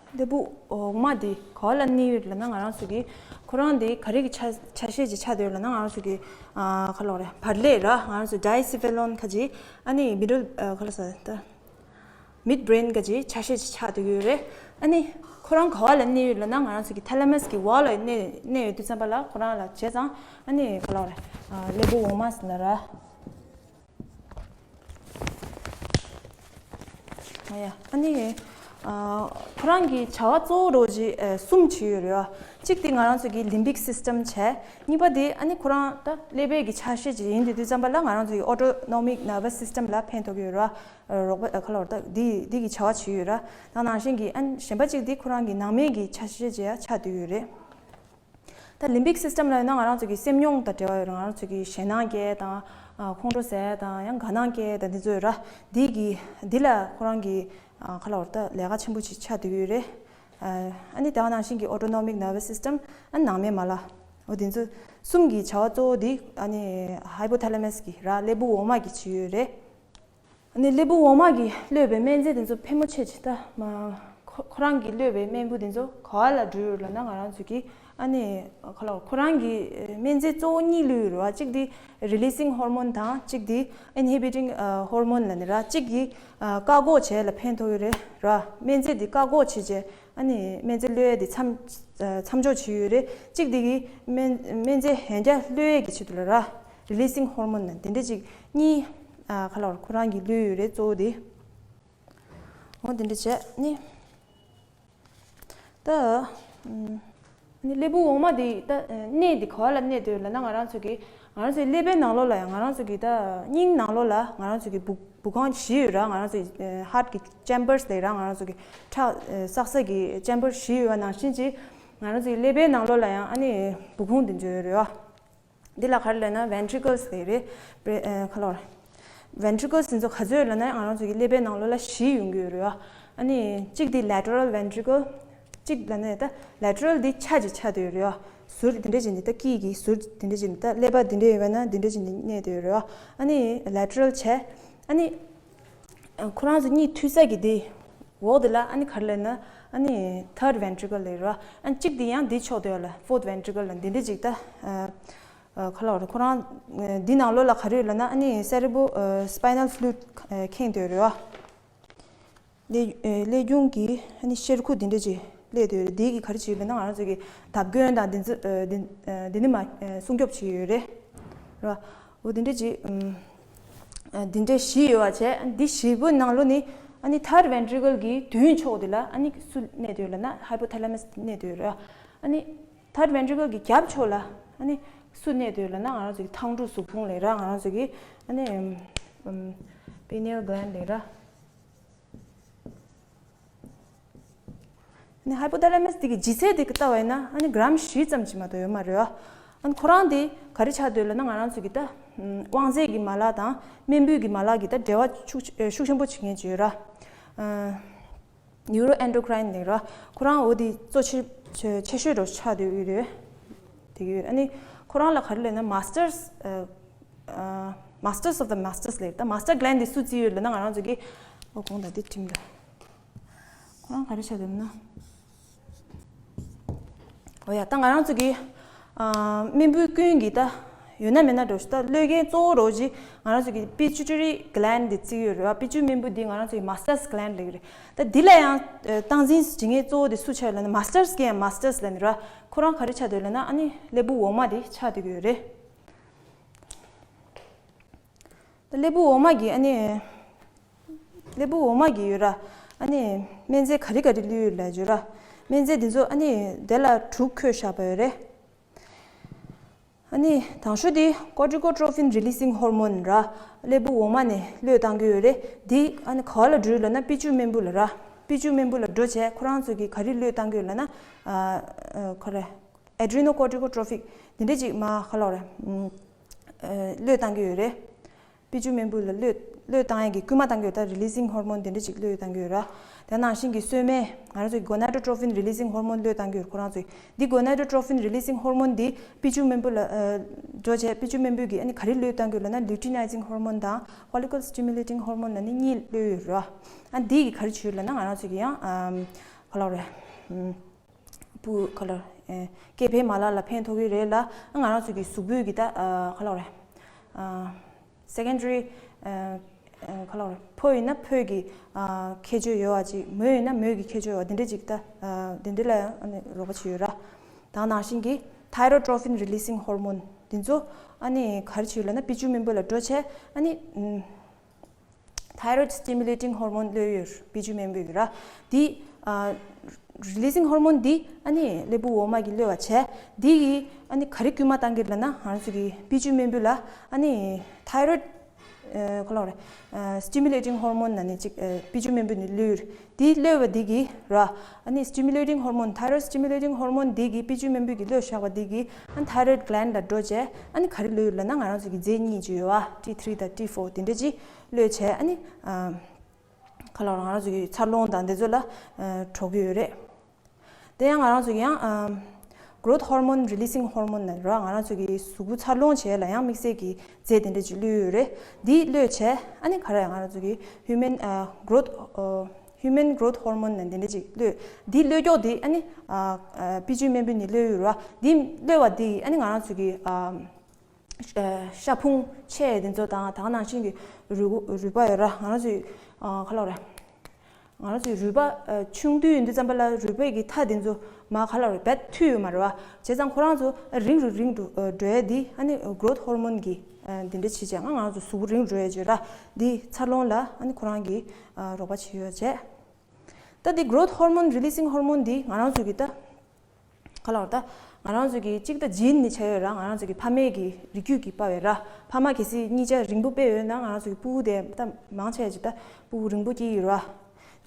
ཀླད་པ་འོག་མ་འདི་ག་བ་ལ་གནས་ཡོད་ལབ་ན་ང་རང་ཚོ་གི་ཁོ་རང་འདི་ག་རེ་གི་ཆ་ཆ་ཤས་ཅིག་ཆགས་བསྡད་ཡོད་ལབ་ན་ང་རང་ཚོ་གི་ཨ་ག་ལ་བ་རེད། བར་ཀླད་ར། ང་རང་ཚོ་diacephalon ཁ་ཅིག་ཨ་ནི་middle ཨ་ག་ལ་ས་ད་mid brain ཁ་ཅིག་ཆ་ཤས་ཅིག་ཆགས་བསྡད་ཡོད་རེད། ཨ་ནི་ཁོ་རང་ག་བ་ལ་གནས་ཡོད་ལབ་ན་ང་རང་ཚོ་གི་thalamus གི་འོག་ལ་གནས་གནས་ཡོད་དུས་ཙམ་པ་ལ་ཁོ་རང་ལ་བྱས་ཙང་ཨ་ནི་ག་ལ་བ་རེད། ཨ་ཀླད་པ་འོག་མ་ཟེར་ན་ར། ཨ་ཡ། ཨ་ནི་ཨ་ཁོ་རང་གི་བྱ་བ་གཙོ་བོ་རོ་ཅིག་ཨ་གསུམ་བྱས་ཡོད་རེད་བ། གཅིག་དེ་ང་རང་ཚོ་གི་ལིམ་བིག་སིས་ཊམ་བྱས། གཉིས་པ་དེ་ཨ་ནི་ཁོ་རང་ད་ཀླད་པའི་གི་ཆ་ཤས་ཅིག་ཡིན་དུས་དུས་ཙམ་པ་ལ་ང་རང་ཚོ་གི་ཨོ་ཊོ་ནོ་མིག་ནར་བ་སི་སིས་ཊམ་ལ་ཕན་ཐོགས་ཀྱི་ཡོད་ར། རོགས་པ་ཁ་ལོར་ད་དེ་དེ་གི་བྱ་བ་བྱེད་ཡོད་ར། ད་ནང་བཞིན་གི་ཨ་ནི་གཞན་པ་གཅིག་དེ་ཁོ་རང་གི་ནང་མའི་གི་ཆ་ཤས་ཅིག་ཡང་ཆགས་བསྡད་ཡོད་རེད། ད་ལིམ་བིག་སིས་ཊམ་ལབ་ན་ང་རང་ཚོ་གི་སེམས་མྱོང་དང་འབྲེལ་བ་ཡོད་རེད། ང་རང་ཚོ་གི་ཞེད་སྣང་སྐྱེ་དང་། ཨ། ཁོང་ཁྲོ་ཟ་དང་། ཡང་དགའ་སྣང་སྐྱེ་དང་། འདི་ཚོ་ཡོད་ར། འདི་གི་འདི་ལ་ཁོ་རང་གི་ཨ། ཁ་ལོར་ད་ལས་ཀ་ཆེན་པོ་ཅིག་ཆགས་བསྡད་ཡོད་རེད། ཨ་ནི་དེ་ག་ནང་བཞིན་གྱི་ཨོ་ཊོ་ནོ་མིག་ནར་བ་སི་སིས་ཊམ། ཨ་ནི་ནང་མའི་མ་ལག་འོ་དེ་ཚོ་གསུམ་གྱི་བྱ་བ་གཙོ་བོ་འདི་ཨ་ནི་ཧའི་པོ་ཐ་ལ་མ་སི་གི་ར། ཀླད་པ་འོག་མ་གི་བྱེད་ཡོད་རེད། ཨ་ནི་ཀླད་པ་འོག་མ་གི་གློད་པའི་སྨན་རྫས་དེ་ཚོ་ཕལ་མོ་ཆེ་ཅིག་ད་མ་ཁོ་ཁོ་རང་གི་གློད་པའི་སྨན་བུ་དེ་ཚོ་ག་བ་ལ་འགྲོ་ཡོད་ལབ་ན། ང་རང་ཚོ་གི་ཨ་ནི་ཁ་ལོར་ཁོ་རང་གི་སྨན་རྫས་གཙོ་བོ་གཉིས་གློད་ཡོད་རེད་བ། གཅིག་དེ་རི་ལི་སིང་ཧོར་མོན་དང་། གཅིག་དེ་ཨིན་ཧི་བི་ཊིང་ཧོར་མོན་ལབ་ནི་ར། གཅིག་གི་བཀག་འགོག་བྱེད་ལ་ཕན་ཐོགས་ཡོད་རེད་ར། སྨན་རྫས་དེ་བཀག་འགོག་བྱེད་བྱས། ཨ་ནི་སྨན་རྫས་གློད་ཡས་དེ་མཚམས་མཚམས་འཇོག་བྱེད་ཡོད་རེད། གཅིག་དེ་གི་སྨན་སྨན་རྫས་གཞན་རྒྱ་གློད་ཡས་ཀྱི་ཆེད་དུ་ལ་ར། རི་ལི་སིང་ཧོར་མོན་ལབ་དེ་འདྲ་ཅིག་གཉིས། ཨ། ཁ་ལོར་ཁོ་རང་གི་གློད་ཡོད་རེད། གཙོ་བོ་དེ། འོ་དེ་འདྲ་བྱས་ནི། ད་ཨམ། ནི་ཀླད་པ་འོག་མ་དེ་ད་གནས་དེ་ག་བ་ལ་གནས་བསྡད་ཡོད་ལབ་ན། ང་རང་ཚོ་གི་ང་རང་ཚོའི་ཀླད་པའི་ནང་ལོགས་ལ་ཡང་། ང་རང་ཚོ་གི་ད་སྙིང་ནང་ལོགས་ལ་ང་རང་ཚོ་གི་སྦུག་སྦུག་ཁང་བཞི་ཡོད་ར། ང་རང་ཚོའི་ཧར་ཊི་གི་ཅེམ་བར་སི་ལབ་ར། ང་རང་ཚོ་གི་ཁྲག་བསགས་ས་གི་ཅེམ་བར་སི་བཞི་ཡོད་པ་ནང་བཞིན་ཅིག་ང་རང་ཚོ་གི་ཀླད་པའི་ནང་ལོགས་ལ་ཡང་ཨ་ནི་སྦུག་ཁང་དེ་ཚོ་ཡོད་རེད་བ། འདི་ལ་ག་རེ་ལབ་ན་ཝེན་ཊི་རི་ཀལ་སི་ལབ་རེད། བྷི་རེ་ཨ། ཁ་ལོར་ཝེན་ཊི་རི་ཀལ་སི་དེ་ཚོ་ག་ཚོད་ཡོད་ལབ་ན། ང་རང་ཚོ་གི་ཀླད་པའི་ནང་ལོགས་ལ་བཞི་ཡོང་གི་ཡོད་རེད་བ། ཨ་ནི་གཅིག་དེ་ལེ་ཊི་རལ་ཝེན་ཊི་རི་ཀལ། གཅིག་ལབ་ན་ད་ལེ་ཊི་རལ་དེ་ཆ་ཅིག་ཆགས་བསྡད་ཡོད་རེད་བ། ཟུར་དེ་འདྲ་ཅིག་འདི་ད་དཀྱིལ་གྱི་ཟུར་དེ་འདྲ་ཅིག་འདི། ད་ཀླད་པ་འདི་འདྲ་ཡོད་པ་ན་འདི་འདྲ་ཅིག་འདི་གནས་བསྡད་ཡོད་རེད་བ། ཨ་ནི་ལེ་ཊི་རལ་བྱས། ཨ་ནི་ཁོ་རང་ཚོ་གཉིས་མཐུད་ས་གི་དེ་འོག་དེ་ལ་ཨ་ནི་ག་རེ་ལབ་ན། ཨ་ནི་ཐར་ཌི་ཝེན་ཊི་རི་ཀལ་ལབ་རེད་བ། ཨ་ནི་གཅིག་དེ་ཡང་འདི་ཕྱོགས་དེ་ལ་ཕོར་ཐི་ཝེན་ཊི་རི་ཀལ་ལ་འདི་འདྲ་ཅིག་ད། ཨ། ཨ། ཁ་ལོར་ཁོ་རང་འདི་ནང་ལོགས་ལ་ག་རེ་ཡོད་ལབ་ན། ཨ་ནི་སེ་རེ་བྷོ་ཨ། སི་པའི་ནལ་ཕུ་ལུ་ཌི་ཁེངས་བསྡད་ཡོད་རེད་བ། ཀླད་ཨ། ཀླད་རྒྱུང་གི་ཨ་ནི་གཤེར་ཁུ་འདི་འདྲ་ཅིག་སླེབས་བསྡད་ཡོད་རེད། འདི་གིས་ག་རེ་བྱེད་ཡོད་ལབ་ན། ང་རང་ཚོ་གི་བརྡབ་སྐྱོན་དང་འདི་ཚོ་ཨ། འདི་ཨ། འདི་ནི་མ་ཨ། སྲུང་སྐྱོབ་བྱེད་ཀྱི་ཡོད་རེད་ར། འོ་དེ་འདྲ་ཅིག་ཨམ། ཨ། འདི་འདྲ་བཞི་ཡོད་པ་བྱས། འདི་བཞི་པོའི་ནང་ལོགས་ནས་ཨ་ནི་ཐར་ཌི་ཝེན་ཊི་རི་ཀལ་གི་མདུན་ཕྱོགས་དེ་ལ་ཨ་ནི་སུ་གནས་བསྡད་ཡོད་ལབ་ན། ཧའི་པོ་ཐ་ལ་མ་སི་གནས་བསྡད་ཡོད་རེད། ཨ་ནི་ཐར་ཌི་ཝེན་ཊི་རི་ཀལ་གི་རྒྱབ་ཕྱོགས་ལ་ཨ་ནི་སུ་གནས་བསྡད་ཡོད་ལབ་ན། ང་རང་ཚོ་གི་ཐང་ཀྲུག་གཟུགས་ཕུང་ལབ་ར། ང་རང་ཚོ་གི་ཨ་ནི་ཨམ། པི་ནི་ཡལ་གི་ལེན་ཌི་ལབ་ར། ཨ་ནི་ཧའི་པོ་ཐ་ལ་མ་སི་དེ་གི་ལྗིད་ཚད་དེ་གི་ལྟ་བ་ཡིན་ན། ཨ་ནི་གྲམ་བཞི་ཙམ་ཅིག་མ་གཏོགས་ཡོད་མ་རེད་བ། ཨ་ནི་ཁོ་རང་དེ་ག་རེ་ཆགས་བསྡད་ལབ་ན། ང་རང་ཚོ་གི་ད་དབང་རྩའི་གི་མ་ལག་དང་སྨན་སྤུས་གི་མ་ལག་གི་ད་འབྲེལ་བ་ཤུགས་ཤུགས་ཆེན་པོ་བྱེད་མཁན་ཅིག་ཡོད་ར། ཨ། ནིའུ་རོ་ཨེན་ཌོ་ཀྲིན་ལབ་ར། ཁོ་རང་འོ་དེ་གཙོ་ཆེ་ཆེ་ཆེ་ཤོས་འདྲ་ཆགས་བསྡད་ཡོད་རེད། དེ་གི་ཡོད། ཨ་ནི་ཁོ་རང་ལ་ག་རེ་ལབ་ན། མ་སི་ཊར་སི་ཨ། ཨ། མ་སི་ཊར་སི་ཨོཕ་ཛ་མ་སི་ཊར་སི་ལབ་ར། ད་མ་སི་ཊར་གི་ལེན་ཌི་དེ་སུ་བརྩི་ཡོད་ལབ་ན། ང་རང་ཚོ་གི་ཨོ་གོང་ད་དེ་ཁྲིམས་ར། ཁོ་རང་ག་རེ་ཆགས་བསྡད་ན། འོ་ཡ། ད་ང་རང་ཚོ་གི་ཨ། སྨན་སྤུས་ཀུན་གྱི་ད་ཡོད་ན་མེད་ན་འདྲ་ཞིག་ད་གློད་མཁན་གཙོ་བོ་རོ་ཅིག་ང་རང་ཚོ་གི་པི་ཊུ་ཊི་རི་གི་ལེན་ཌི་དེ་བརྩི་ཡོད་རེད་བ། པི་ཅུ་སྨན་སྤུས་འདི་ང་རང་ཚོ་གི་མ་སི་ཊར་སི་གི་ལེན་ཌི་ལབ་ཀྱི་རེད། ད་འདི་ལ་ཡང་ཨ། སྟངས་འཛིན་བྱེད་མཁན་གཙོ་བོ་དེ་སུ་ཆགས་ལབ་ན། མ་སི་ཊར་སི་གི་ཡང་མ་སི་ཊར་སི་ལབ་ནི་ར། ཁོ་རང་ག་རེ་ཆགས་བསྡད་ལབ་ན། ཨ་ནི་ཀླད་པ་འོག་མ་དེ་ཆགས་བསྡད་ཀྱི་ཡོད་རེད། ད་ཀླད་པ་འོག་མ་གི་ཨ་ནི། ཀླད་པ་འོག་མ་གི་ཡོད་ར། ཨ་ནི་སྨན་རྫས་ག་རེ་ག་རེ་གློད་ཡོད་ལབ་ཡོད་ར། སྨན་རྫས་འདི་ཚོ་ཨ་ནི་དེ་ལ་དྲུག་བཀོད་བཞག་པ་ཡོད་རེད། ཨ་ནི་དང་ཤོས་དེ་ཀོར་ཊི་ཀོ་ཊོ་ཕིན་རི་ལི་སིང་ཧོར་མོན་ར། ཀླད་པ་འོག་མ་ནས་གློད་བཏང་གི་ཡོད་རེད། འདི་ཨ་ནི་ག་བ་ལ་འགྲོ་ཡོད་ལབ་ན། པི་ཅུ་སྨན་སྤུས་ལ་ར། པི་ཅུ་སྨན་སྤུས་ལ་འགྲོ་བྱས་ཁོ་རང་ཚོ་གིས་ག་རེ་གློད་བཏང་གི་ཡོད་ལབ་ན། ཨ། ཨ། ག་རེ། ཨེ་ཌི་རི་ནོ་ཀོར་ཊི་ཀོ་ཊོ་ཕིག་འདི་འདྲ་ཅིག་མ་ག་ལབ་རེད། ཨ། གློད་བཏང་གི་ཡོད་རེད། པི་ཅུ་སྨན་སྤུས་ལ་གློད་གློད་བཏང་ཡས་ཀྱི་སྐུལ་མ་བཏང་གི་ཡོད། ད་རི་ལི་སིང་ཧོར་མོན་འདི་འདྲ་ཅིག་གློད་བཏང་གི་ཡོད་ར། དེ་ནང་བཞིན་གྱི་སོས་སྨན། ང་རང་ཚོ་གི་གོ་ནེ་ཌོ་ཊོ་ཕིན་རི་ལི་སིང་ཧོར་མོན་གློད་བཏང་གི་ཡོད། ཁོ་རང་ཚོས་འདི་གོ་ནེ་ཌོ་ཊོ་ཕིན་རི་ལི་སིང་ཧོར་མོན་འདི་པི་ཅུ་སྨན་སྤུས་ལ་ཨ། འགྲོ་བྱས་པི་ཅུ་སྨན་སྤུས་ཀྱིས་ཨ་ནི་ག་རེ་གློད་བཏང་གི་ཡོད་ལབ་ན། ལུ་ཊི་ནའི་ཛིང་ཧོར་མོན་དང་ཕོ་ལི་ཀལ་སི་ཊི་མུ་ལེ་ཊིང་ཧོར་མོན་ལབ་ནི་གཉིས་གློད་ཡོད་ར། ཨ། འདི་གིས་ག་རེ་བྱེད་ལབ་ན། ང་རང་ཚོ་གི་ཡང་ཨ། ག་ལབ་རེད། ཨ། སྤུ་ག་ལ། ཨེ། སྐྱེ་འཕེལ་མ་ལག་ལ་ཕན་ཐོགས་ཀྱི་རེད་ལ། ང་རང་ཚོ་གི་གཟུགས་པོའི་གི་ད། ཨ། ག་ལ་རེད། ཨ། སེ་ཀེན་ཌ་རི། ཨ། ཨ། ག་ལ་རེད། ཕོ་ཡིན་ན་ཕོ་གི། ཨ། ཁྱད་ཆོས་ཡོད་པ་ཅིག་མོ་ཡིན་ན་མོ་གི་ཁྱད་ཆོས་ཡོད་པ་འདི་འདྲ་ཅིག་ད། ཨ། འདི་འདྲ་ལ་ཨ་ནི་རོགས་པ་བྱེད་ཡོད་ར། དང་ནང་བཞིན་གྱི་ཐའི་རོ་ཌི་ཊོ་ཕིན་རི་ལི་སིང་ཧོར་མོན་འདི་ཚོ་ཨ་ནི་ག་རེ་བྱེད་ཡོད་ལབ་ན། པི་ཅུ་སྨན་སྤུས་ལ་འགྲོ་བྱས་ཨ་ནི། ཨམ། ཐའི་རོ་ཌི་སི་ཊི་མུ་ལེ་ཊིང་ཧོར་མོན་གློད་ཡོད། པི་ཅུ་སྨན་སྤུས་ཀྱིས་ར། འདི། ཨ། releasing hormone འདི་ཨ་ནི་ཀླད་པའི་འོ་མ་གིས་གློད་པ་བྱས། འདི་གིས་ཨ་ནི་ག་རེ་སྐུལ་མ་བཏང་གི་ལབ་ན། ང་རང་ཚོ་གི་དཔེ་ཆུ་རྨེན་བུ་ལ་ཨ་ནི་thyroid ཨ་ག་ལབ་རེད། ཨ་stimulating hormone ན་ནི་ཅིག་ཨ་དཔེ་ཆུ་རྨེན་བུ་ནི་གློད། འདི་གློད་པ་འདི་གིས་ར། ཨ་ནི་stimulating hormone, thyroid stimulating hormone འདི་གིས་དཔེ་ཆུ་རྨེན་བུ་གིས་གློད་བཞག་པ་འདི་གིས་ཨ་ནི་thyroid gland ལ་འགྲོ་བྱས། ཨ་ནི་ག་རེ་གློད་ཡོད་ལབ་ན། ང་རང་ཚོ་གི་རྫས་གཉིས་ཅིག་ཡོད་པ། T three དང་T four དེ་འདྲ་ཅིག་གློད་བྱས། ཨ་ནི་ཨ་ག་ལབ་རེད། ང་རང་ཚོ་གི་འཚར་ལོངས་དང་དེ་ཚོ་ལ་ཨ་གྲོགས་པོ་ཡོད་རེད། དེ་ཡང་ང་རང་ཚོ་གི་ཡང་ཨ་growth hormone, releasing hormone ན་ར། ང་རང་ཚོ་གི་གཟུགས་པོ་འཚར་ལོངས་བྱེད་ལ་ཡང་དམིགས་བསལ་གྱི་རྫས་དེ་འདྲ་ཅིག་གློད་ཡོད་རེད། འདི་གློད་བྱས། ཨ་ནི་ག་རེ། ང་རང་ཚོ་གི་human ཨ་growth ཨ་human growth hormone ན་དེ་འདྲ་ཅིག་གློད། འདི་གློད་ཀྱོག་འདི་ཨ་ནི་ཨ་ཨ་དཔེ་ཆུ་རྨེན་བུ་ནི་གློད་ཡོད་ར། འདི་གློད་པ་འདི་ཨ་ནི་ང་རང་ཚོ་གི་ཨ་ཤ་ཕུང་ཆེ་དེ་ཚོ་དང་། ད་ག་ནང་བཞིན་གྱི་རུས་རུས་པ་ཡོད་ར། ང་རང་ཚོའི་ཨ་ག་ལབ་རེད། ང་རང་ཚོའི་རུས་པ་ཨ་ཆུང་དུས་ཡིན་དུས་ཙམ་པ་ལ་རུས་པའི་གི་མཐའ་དེ་ཚོ་མར་ག་ལབ་རེད། རྦད་མཐུད་ཡོད་མ་རེད་པ། བྱས་ཙང་ཁོ་རང་ཚོ་རིང་རུ་རིང་རུ་ཨ་འགྲོ་ཡ་འདི་ཨ་ནི་growth hormone གི་ཨ་འདི་འདྲ་བྱེད་བྱས། ང་ང་རང་ཚོ་གཟུགས་པོ་རིང་འགྲོ་ཡ་བྱེད་ར། འདི་འཚར་ལོངས་ལ་ཨ་ནི་ཁོ་རང་གི་ཨ་རོགས་པ་བྱེད་ཡོད་བྱས། ད་འདི་growth hormone, releasing hormone འདི་ང་རང་ཚོ་གི་ད་ག་ལབ་རེད། ད་ང་རང་ཚོ་གི་གཅིག་ད་gene ནི་ཆགས་ཡོད་ར། ང་རང་ཚོ་གི་ཕ་མའི་གི་རིགས་རྒྱུད་ཀྱི་དཔའ་བོ་ར། ཕ་མ་གལ་སྲིད་གཉིས་ཆ་རིང་པོ་དཔེ་ཡོད་ན། ང་རང་ཚོ་གི་ཕྲུ་གུ་དེ་ད་མང་ཆེ་ཅིག་ད་ཕྲུ་གུ་རིང་པོ་སྐྱེ་ཡི་ར།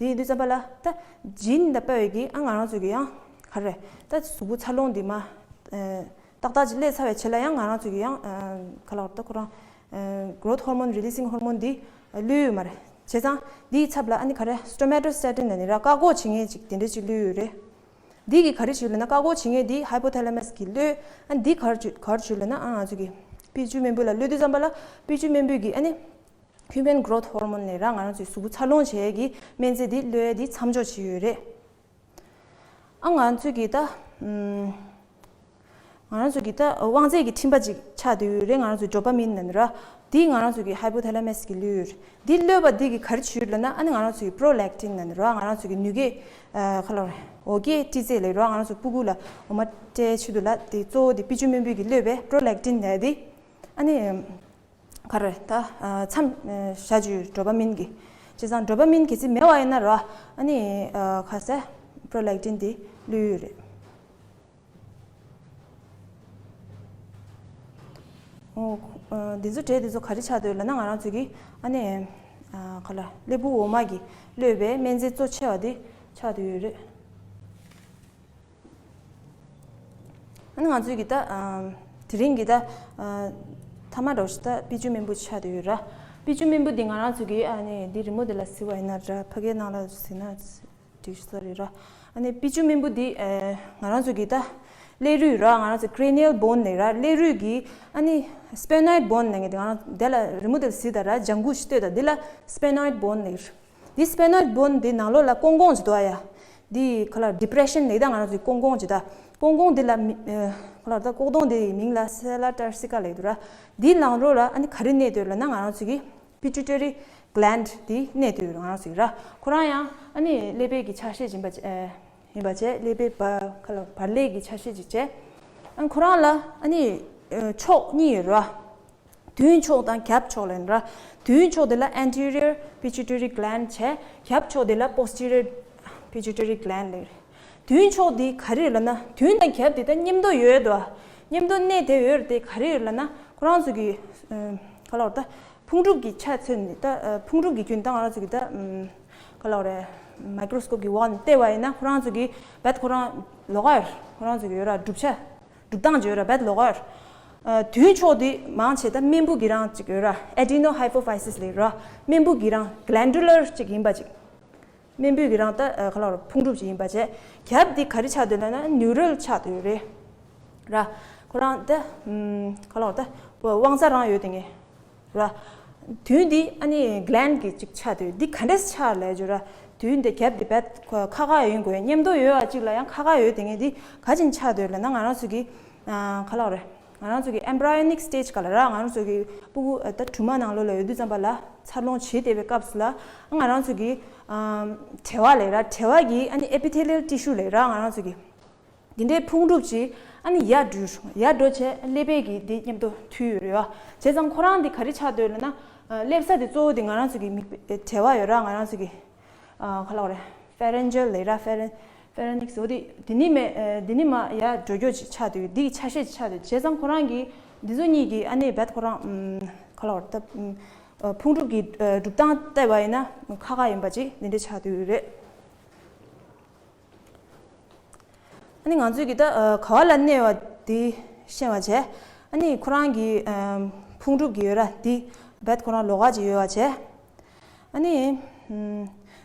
དེ་ཡིན་དུས་ཙམ་པ་ལ་ད་gene དང་དཔའ་བོ་གི་ཨ་ང་རང་ཚོ་གི་ཡང་ག་རེ་ད་གཟུགས་པོ་འཚར་ལོངས་འདི་མར་ཨ་ཏག་ཏག་ཅིག་སླེབས་ཚར་བའི་རྗེས་ལ་ཡང་ང་རང་ཚོ་གི་ཡང་ཨ་ག་ལབ་རེད། ད་ཁོ་རང་ཨ་growth hormone, releasing hormone འདི་གློད་ཡོད་མ་རེད། བྱས་ཙང་འདིའི་ཚབ་ལ་ཨ་ནི་ག་རེ་somatostatin ན་ནི་ར། བཀག་འགོག་བྱེད་མཁན་ཅིག་དེ་འདྲ་ཅིག་གློད་ཡོད་རེད། འདི་གིས་ག་རེ་བྱེད་ལབ་ན། བཀག་འགོག་བྱེད་མཁན་འདི་hypothalamus གིས་གློད། ཨ་འདི་ག་རེ་བྱེད་ག་རེ་བྱེད་ལབ་ན། ཨ་ང་ཚོ་གི་དཔེ་ཆུ་རྨེན་བུ་ལ་གློད་དུས་ཙམ་པ་ལ་དཔེ་ཆུ་རྨེན་བུ་གིས་ཨ་ནི་human growth hormone ལབ་ར། ང་རང་ཚོའི་གཟུགས་པོ་འཚར་ལོངས་བྱེད་ཡས་ཀྱི་སྨན་རྫས་འདི་གློད་ཡས་འདི་མཚམས་འཇོག་བྱེད་ཡོད་རེད། ཨ་ང་ཚོ་གི་ད་ཨམ་ང་རང་ཚོ་གི་ད་དབང་རྫས་ཀྱི་ཕྲེང་བ་ཅིག་ཆགས་བསྡད་ཡོད་རེད། ང་རང་ཚོ་dopamine ན་ནི་ར། འདི་ང་རང་ཚོ་གི་hypothalamus གིས་གློད་ཡོད་རེད། འདི་གློད་པ་འདི་གིས་ག་རེ་བྱེད་ལབ་ན། ཨ་ནི་ང་རང་ཚོ་གི་prolactin ན་ནི་ར། ང་རང་ཚོ་གི་ནུས་སྐྱེད་ཨ་ག་ལབ་རེད། འོ་སྐྱེད་སྤྲི་རྫས་ལབ་ར། ང་རང་ཚོ་ཕྲུ་གུ་ལ་འོ་མ་སྤྲད་ཆེད་དུ་ལ་དེ་གཙོ་བོ་དེ་དཔེ་ཆུ་རྨེན་བུ་གིས་གློད་པའི་prolactin ལབ་དེ་ཨ་ནི་ག་རེ་ད་ཨ་མཚམས་ཨ་བཞག་བཅུག dopamine གིས། བྱས་ཙང་dopamine གལ་སྲིད་མེད་པ་ཡིན་ན་ར། ཨ་ནི་ཨ་ག་ཟེར། prolactin དེ་གློད་ཡོད་རེད། འོ་ཨ་འདི་ཚོ་འབྲས་འདི་ཚོ་ག་རེ་ཆགས་བསྡད་ཡོད་ལབ་ན། ང་རང་ཚོ་གི་ཨ་ནི་ཨ་ག་ལབ་ཀླད་པའི་འོ་མ་གིས་གློད་པའི་སྨན་རྫས་གཙོ་ཆེ་བ་དེ་ཆགས་བསྡད་ཡོད་རེད། ཨ་ནི་ང་ཚོའི་གི་ད་ཨམ་དེ་རིང་གི་ད་ཨ་མཐའ་མ་འདྲ་བོ་ཞིག་ད་དཔེ་ཆུ་རྨེན་བུ་ཆགས་བསྡད་ཡོད་ར། དཔེ་ཆུ་རྨེན་བུ་འདི་ང་རང་ཚོ་གི་ཨ་ནི་འདི་རི་མོ་འདི་ལ་གཟིགས་པ་ཡིན་ན་ར། ཕ་གིའི་ནང་ལ་གཟིགས་ན་འགྲིག་ས་རེད་ར། ཨ་ནི་དཔེ་ཆུ་རྨེན་བུ་འདི་ཨ་ང་རང་ཚོ་གི་ད་ཀླད་རུས་ར། ང་རང་ཚོ་cranial bone ལབ་ར། ཀླད་རུས་ཀྱི་ཨ་ནི་sphenoid bone ལབ་མཁན་དེ། ང་རང་དེ་ལ་རི་མོ་དེ་ལ་གཟིགས་དང་ར། ལྗང་གུ་ཞིག་ལྟོས་དང་། འདི་ལ་sphenoid bone ལབ། འདི་sphenoid bone འདི་ནང་ལོགས་ལ་ཀོང་ཀོང་ཅིག་འདུག་ཨ་ཡ། འདི་ག་ལབ་depression ལབ་ད་ང་རང་ཚོའི་ཀོང་ཀོང་ཅིག་ད། ཀོང་ཀོང་འདི་ལ་མི་ཨ་ག་ལབ་ད་ཀོག་སྡོང་འདི་ཡི་མིང་ལ་sellar tarsica ལབ་འདུག་ར། འདི་ནང་ལོགས་ལ་ཨ་ནི་ག་རེ་གནས་བསྡད་ཡོད་ལབ་ན། ང་རང་ཚོ་གི་pituitary gland འདི་གནས་བསྡད་ཡོད་རེད། ང་རང་ཚོ་གི་ར། ཁོ་རང་ཡང་ཨ་ནི་ཀླད་པའི་གི་ཆ་ཤས་ཅིག་ཡིན་པ་ཅིག་ཨ་ཡིན་པ་བྱས། ཀླད་པའི་བ་ག་ལབ་བར་ཀླད་ཀྱི་ཆ་ཤས་ཅིག་བྱས། ཨ་ཁོ་རང་ལ་ཨ་ནི་ཨ་ཕྱོགས་གཉིས་ཡོད་རེད་བ། མདུན་ཕྱོགས་དང་རྒྱབ་ཕྱོགས་ལབ་ཡིན་ར། མདུན་ཕྱོགས་དེ་ལ་anterior pituitary gland བྱས། རྒྱབ་ཕྱོགས་དེ་ལ་posterior pituitary gland ལབ་རེད། མདུན་ཕྱོགས་དེ་ག་རེ་རེད་ལབ་ན། མདུན་དང་རྒྱབ་དེ་ད་མཉམ་དུ་ཡོད་དོ། མཉམ་དུ་གནས་བསྡད་ཡོད་རེད་དེ། ག་རེ་རེད་ལབ་ན། ཁོ་རང་ཚོ་གི་ཨ་ག་ལབ་རེད། ད་ཕུང་གྲུབ་ཀྱི་ཆ་མཚོན་ནས་ད་ཨ་ཕུང་གྲུབ་ཀྱི་རྒྱུན་ད་ང་རང་ཚོ་གི་ད་ཨམ་ག་ལབ་རེད། microscope གི་འོག་ནས་བལྟས་པ་ཡིན་ན། ཁོ་རང་ཚོ་གི་རྦད་ཁོ་རང་ལོགས་ཀ་ཡོད་རེད། ཁོ་རང་ཚོ་གི་ཡོད་ར། གྲུབ་ཆ། གྲུབ་སྟངས་ཅིག་ཡོད་ར། རྦད་ལོགས་ཀ་ཡོད་ར། ཨ་མདུན་ཕྱོགས་དེ་མང་ཆེ་ད་རྨེན་བུ་གི་རང་ཅིག་ཡོད་ར། adenohypophysis ལབ་ར། རྨེན་བུ་གི་རང་glandular ཅིག་ཡིན་པ་ཅིག། རྨེན་བུ་གི་རང་ད་ཨ་ག་ལབ་རེད། ཕུང་གྲུབ་ཅིག་ཡིན་པ་བྱས། རྒྱབ་དེ་ག་རེ་ཆགས་བསྡད་ལབ་ན། neural ཆགས་བསྡད་ཡོད་རེད་ར། ཁོ་རང་ད་ཨམ་ག་ལབ་རེད། ད་དབང་རྩ་རང་ཡོད་དེ་ངས། ར། མདུན་འདི་ཨ་ནི་gland གི་ཅིག་ཆགས་དུས། འདི་ག་འདྲས་ཆགས་ལབ་ཅོ་ར། མདུན་འདི་རྒྱབ་འདི་རྦད་ཁ་ཁ་ཡོང་དགོས། མཉམ་དུ་ཡོད་པ་ཅིག་ལ་ཡང་ཁ་ཁ་ཡོད་དེ་ངས། འདི་ག་ཅིན་ཆགས་དུས་ལབ་ན། ང་རང་ཚོ་གི་ཨ་ག་ལབ་རེད། ང་རང་ཚོ་གི་embryonic stage ག་ལབ་ར། ང་རང་ཚོ་གི་ཕྲུ་གུ་ཨ་ད་གྲུབ་མ་ནང་ལོགས་ལ་ཡོད་དུས་ཙམ་པ་ལ། འཚར་ལོངས་བྱེད་བསྡད་པའི་སྐབས་སུ་ལ། ང་རང་ཚོ་གི་ཨ་གྲེ་བ་ལབ་ར། གྲེ་བ་གི་ཨ་ནི་epithelial tissue ལབ་ར། ང་རང་ཚོ་གི་འདི་འདྲའི་ཕུང་གྲུབ་ཅིག་ཨ་ནི་ཡར་འགྲོ་ཡར་འགྲོ་བྱས། ཀླད་པའི་གི་འདི་མཉམ་དུ་མཐུད་ཡོད་རེད་བ། བྱས་ཙང་ཁོ་རང་འདི་ག་རེ་ཆགས་སྡོད་ལབ་ན། ཨ་སླེབས་ས་དེ་གཙོ་བོ་དེ་ང་རང་ཚོ་གི་མིག་དཔེ་གྲེ་བ་ཡོད་ར། ང་རང་ཚོ་གི་ཨ་ག་ལབ་རེད། pharyngeal ལབ་ར། pharyn- ཕེ་ར་ནིག་སི་འོ་དེ་དེ་ནི་མེ་དེ་ནི་མ་ཡ་འགྲོ་རྒྱུ་ཆགས་འདུག་འདི་ཆ་ཤས་ཆགས་འདུག་བྱས་ཙང་ཁོ་རང་གིས་འདི་ཚོ་གཉིས་ཀྱིས་ཨ་ནི་རྦད་ཁོ་རང་ག་ལ་བར་ད་ཕུང་གྲུབ་ཀྱི་གྲུབ་སྟངས་བལྟས་པ་ཡིན་ན་ཁག་ཁག་ཡིན་པ་ཅིག་འདི་འདྲ་ཆགས་འདུག་རེད། ཨ་ནི་ང་ཚོས་ཀྱི་ད་ག་བ་ལ་གནས་པ་དེ་ཤེས་པ་བྱས། ཨ་ནི་ཁོ་རང་གི་ཕུང་གྲུབ་ཀྱི་ཡོད་ར་དེ་རྦད་ཁོ་རང་ལོགས་ཀ་ཅིག་ཡོད་པ་བྱས། ཨ་ནི།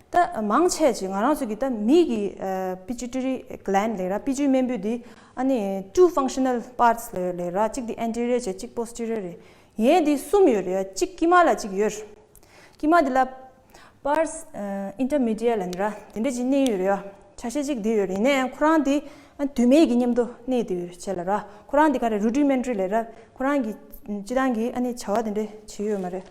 ད་མང་ཆེ་ཅིག་ང་རང་ཚོ་གི་ད་མི་གི་pituitary gland་ལབ་ར་དཔེ་ཆུའི་རྨེན་བུ་འདི་ཨ་ནི་two functional parts་ལབ་ཡོད་ལབ་ར། གཅིག་འདི་anterior་བྱས་གཅིག་posterior་རེད། ཡན་འདི་གསུམ་ཡོད་རེད། གཅིག་དཀྱིལ་མ་ལ་གཅིག་ཡོད། དཀྱིལ་མ་འདི་ལ་pars intermedia་ལབ་ནི་ར་དེ་འདྲ་ཅིག་གནས་ཡོད་རེད། ཆ་ཤས་གཅིག་འདི་ཡོད་རེད། ཡིན་ན་ཡང་ཁོ་རང་འདི་དུས་མིན་གྱི་མཉམ་དུ་གནས་བསྡད་ཡོད་རེད་བྱས་ལབ་ར། ཁོ་རང་འདི་ག་རེ་rudimentary་ལབ་ར། ཁོ་རང་གི་སྤྱི་བཏང་གི་ཨ་ནི་བྱ་བ་དེ་འདྲ་བྱེད་ཡོད་མ་རེད།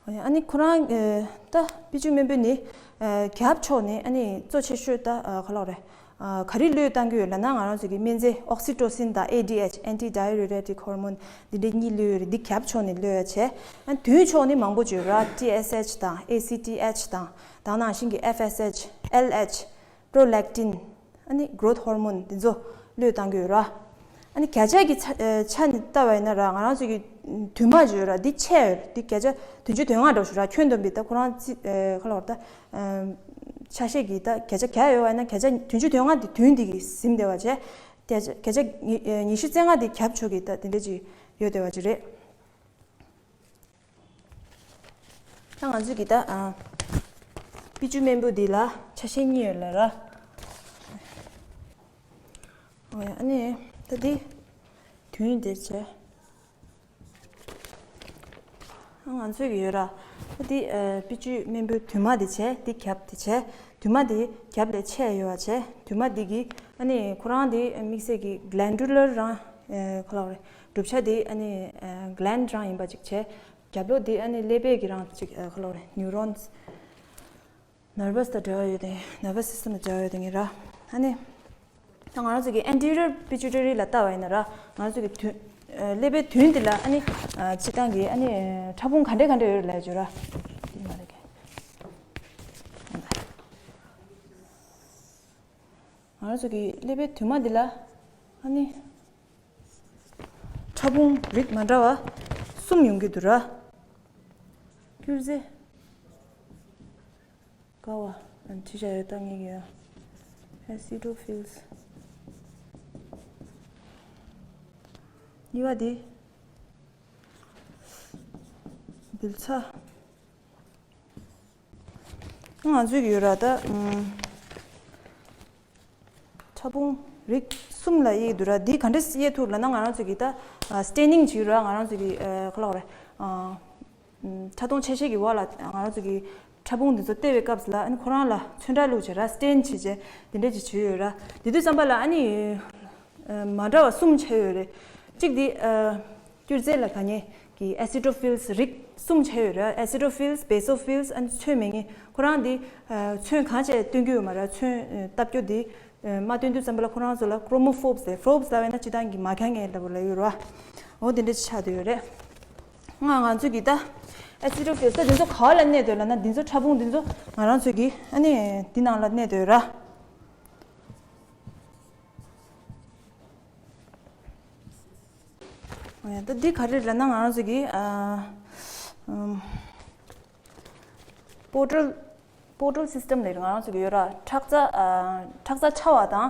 ཨ་ནི་ཁོ་རང་ད་དཔེ་ཆུའི་རྨེན་བུ་ནི་རྒྱབ་ཕྱོགས་ནི་ཨ་ནི་གཙོ་ཆེ་ཤོས་ད་ག་ལབ་རེད། ག་རེ་བློས་བཏང་གི་ཡོད་ལབ་ན་ང་རང་ཚོ་གི་སྨན་རྫས་oxytocin་དང་ADH antidiuretic hormone་འདི་འདྲ་གཉིས་བློས་ཡོད་རེད། འདི་རྒྱབ་ཕྱོགས་ནི་བློས་ཡོད་བྱས། ཨ་ནི་མདུན་ཕྱོགས་ནི་མང་པོ་ཅིག་ཡོད་ར། TSH་དང་ACTH་དང་དེ་ནང་བཞིན་གྱི་FSH LH prolactin་ཨ་ནི་growth hormone་དེ་ཚོ་བློས་བཏང་གི་ཡོད་ར། ཨ་ནི་བརྒྱ་ཆ་གི་ཆ་ཆ་ནས་བལྟས་པ་ཡིན་ན་ར་ང་རང་ཚོ་གི་དུས་མ་ཅིག་ཡོད་ར། འདི་ཆེ་ཡོད། འདི་བརྒྱ་ཆ་བདུན་ཅུ་དོན་ལྔ་འདྲ་ཞིག་ར། ཁྱོན་བསྡོམས་པའི་ད་ཁོ་རང་ཚི་ཨ་ག་ལབ་ར་ད་ཆ་ཤས་ཀྱི་ད་བརྒྱ་ཆ་བརྒྱ་ཡོད་པ་ཡིན་ན་བརྒྱ་ཆ་བདུན་ཅུ་དོན་ལྔ་དེ་དུས་འདི་གི་ཟིན་བསྡད་པ་བྱས། བརྒྱ་ཆ་བརྒྱ་ཆ་ཉི་ཉི་ཤུ་རྩ་ལྔ་དེ་རྒྱབ་ཕྱོགས་ཀྱི་ད་དེ་འདྲ་ཅིག་ཡོད་བསྡད་པ་ཅིག་རེད། ད་ང་ཚོས་ཀྱི་ད་ཨ་དཔེ་ཆུའི་རྨེན་བུ་འདི་ལ་ཆ་ཤས་གཉིས་ཡོད་ལབ་ར། ཨོ་ཡ། ཨ་ནི་ད་འདི་དུས་འདི་བྱས། ཨ་ང་ཚོས་ཀྱི་ཡོད་ར། ད་འདི་ཨ་དཔེ་ཆུའི་རྨེན་བུ་དུས་མ་འདི་བྱས། འདི་རྒྱབ་འདི་བྱས། དུས་མ་འདི་རྒྱབ་ལས་ཆེ་ཡོད་པ་བྱས། དུས་མ་འདི་གི་ཨ་ནི་ཁོ་རང་འདི་དམིགས་བསལ་གྱི་glandular་རང་ཨ་ག་ལབ་རེད། གྲུབ་ཆ་འདི་ཨ་ནི་ཨ་gland་རང་ཡིན་པ་ཅིག་བྱས། རྒྱབ་ལོགས་འདི་ཨ་ནི་ཀླད་པའི་གི་རང་ཅིག་ཨ་ག་ལབ་རེད། neurons། nervous་དང་འབྲེལ་བ་ཡོད་དེ། nervous system་དང་འབྲེལ་བ་ཡོད་དེ་ངེས་ར། ཨ་ནི་ད་ང་རང་ཚོ་གི་anterior pituitary་ལ་ལྟ་བ་ཡིན་ན་ར། ང་རང་ཚོ་གི་མདུན་ཀླད་པའི་མདུན་འདི་ལ་ཨ་ནི་སྤྱི་བཏང་གི་ཨ་ནི་ཕྲ་ཕུང་ག་འདྲ་ག་འདྲ་ཡོད་རེད་ལབ་ཡ་ཅིག་ཡོད་ར། འདི་མ་རེད་གི། ང་རང་ཚོ་གི་ཀླད་པའི་མདུན་མ་འདི་ལ་ཨ་ནི་ཕྲ་ཕུང་རིགས་མ་འདྲ་བ་གསུམ་ཡོང་གི་འདུག་ར། སྐྱུར་རྫས་ཀ་བ་ཨ་ནི་ཅི་བྱ་ཡོད་ད་ངེས་ཀྱི་ཡོད། acidophils། གཉིས་པ་འདི་འབུལ་ཚྭ། ང་ཚོས་ཀྱི་ཡོད་ར་ད། ཨམ། ཕྲ་ཕུང་རིགས་གསུམ་ལ་དབྱེ་འདུག་ར། འདི་ག་འདྲས་དབྱེ་ཐུབ་ལབ་ན། ང་རང་ཚོ་གི་ད་ཨ་staining་བྱེད་ཀྱི་ཡོད་ར། ང་རང་ཚོ་གི་ཨ་ག་ལབ་དགོས་རེད། ཨ་ཕྲ་མཐོང་ཆ་ཤས་ཀྱི་འོག་ལ་ང་རང་ཚོ་གི་ཕྲ་ཕུང་འདི་ཚོ་བལྟས་པའི་སྐབས་ལ་ཨ་ནི་ཁོ་རང་ལ་ཚོན་ཁྲ་བླུགས་བྱས་ར། stain་བྱས་བྱས་འདི་འདྲས་ཅིག་བྱེད་ཀྱི་ཡོད་ར། དེ་དུས་ཙམ་པ་ལ་ཨ་ནི་ཨ་མ་འདྲ་བ་གསུམ་ཆགས་ཡོད་རེད། གཅིག་འདི་ཨ་སྐྱུར་རྫས་ལ་དགའ་མཁན་གྱི་acidophils་རིགས་གསུམ་ཆགས་ཡོད་རེད། acidophils། basophils། ཨ་ནི་ཚོན་མེད་མཁན། ཁོ་རང་འདི་ཨ་ཚོན་གང་བྱས་སྟོན་གྱི་ཡོད་མ་རེད། ཚོན་ཨ་བཏབ་རྒྱུ་འདི་ཨ་མ་སྟོན་དུས་ཙམ་པ་ལ་ཁོ་རང་ཚོ་ལ་chromophobes་ཟེར། phobes་ལབ་པ་ཡིན་ན་སྤྱི་བཏང་གི་མ་དགའ་མཁན་ལབ་པ་ལ་ཡོད་རེད་བ། འོ་དེ་འདྲ་ཆགས་བསྡད་ཡོད་རེད། ང་ང་ཚོ་གི་ད་acidophils་ད་འདི་ཚོ་ག་བ་ལ་གནས་འདུག་ལབ་ན། འདི་ཚོ་ཕྲ་ཕུང་འདི་ཚོ་ང་རང་ཚོ་གི་ཨ་ནི་འདི་ནང་ལ་གནས་འདུག་ར། ཨོ་ཡ། ད་འདི་ག་རེ་རེད་ལབ་ན། ང་རང་ཚོ་གི་ཨ་ཨམ་portal portal system་ལབ་ང་རང་ཚོ་གི་ཡོད་ར། ཁྲག་རྩ་ཨ་ཁྲག་རྩ་ཆགས་པ་དང་།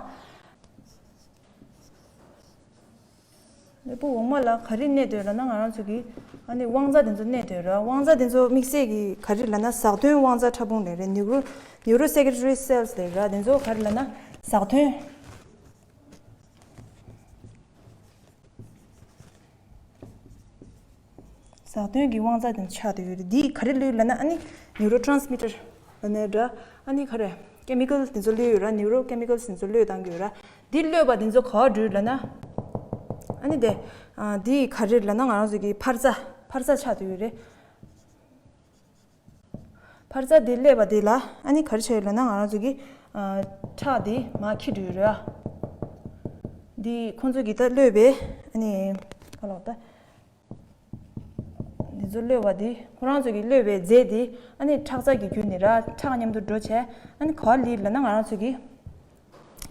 ལུས་པོ་འོག་མ་ལ་ག་རེ་གནས་འདུག་ལབ་ན། ང་རང་ཚོ་གི་ཨ་ནི་དབང་རྩ་དེ་ཚོ་གནས་འདུག་ར། དབང་རྩ་དེ་ཚོ་དམིགས་བསལ་གྱི་ག་རེ་ལབ་ན། ཟགས་ཐོན་དབང་རྩ་ཕྲ་ཕུང་ལབ་རེད། neuro neurosecretory cells་ལབ་ར། དེ་ཚོ་ག་རེ་ལབ་ན་ཟགས་ཐོན། ཟགས་ཐོན་གྱི་དབང་རྩ་དེ་ཆགས་བསྡད་ཡོད་རེད། འདིས་ག་རེ་བློས་ལབ་ན། ཨ་ནི་neurotransmitter་ལབ་ནའི་འདྲ། ཨ་ནི་ག་རེ་chemical་དེ་ཚོ་བློས་ཡོད་ར། neurochemicals་དེ་ཚོ་བློས་བཏང་གི་ཡོད་ར། འདི་བློས་པ་དེ་ཚོ་ག་པར་འགྲོ་ལབ་ན། ཨ་ནི་དེ་ཨ་འདི་ག་རེ་ལབ་ན། ང་རང་ཚོ་གི་འཕར་རྩ་འཕར་རྩ་ཆགས་བསྡད་ཡོད་རེད། འཕར་རྩ་འདི་སླེབས་པ་འདི་ལ་ཨ་ནི་ག་རེ་བྱས་ཡོད་ལབ་ན། ང་རང་ཚོ་གི་ཨ་ཁྲག་འདི་མར་འཁྱེར་འགྲོ་ཡོད་རེད་ཨ། འདི་ཁོང་ཚོ་གིས་ད་བློས་པའི་ཨ་ནི་ག་ལབ་ད། འདི་ ཚོ་གློད་པ་འདི་ཁོ་རང་ཚོ་གི་གློད་པའི་རྫས་འདི་ཨ་ནི་ཁྲག་རྩ་གི་བརྒྱུད་ནས་ར་ཁྲག་མཉམ་དུ་འགྲོ་བྱས། ཨ་ནི་ག་པར་སླེབས་ལབ་ན་ང་རང་ཚོ་གི་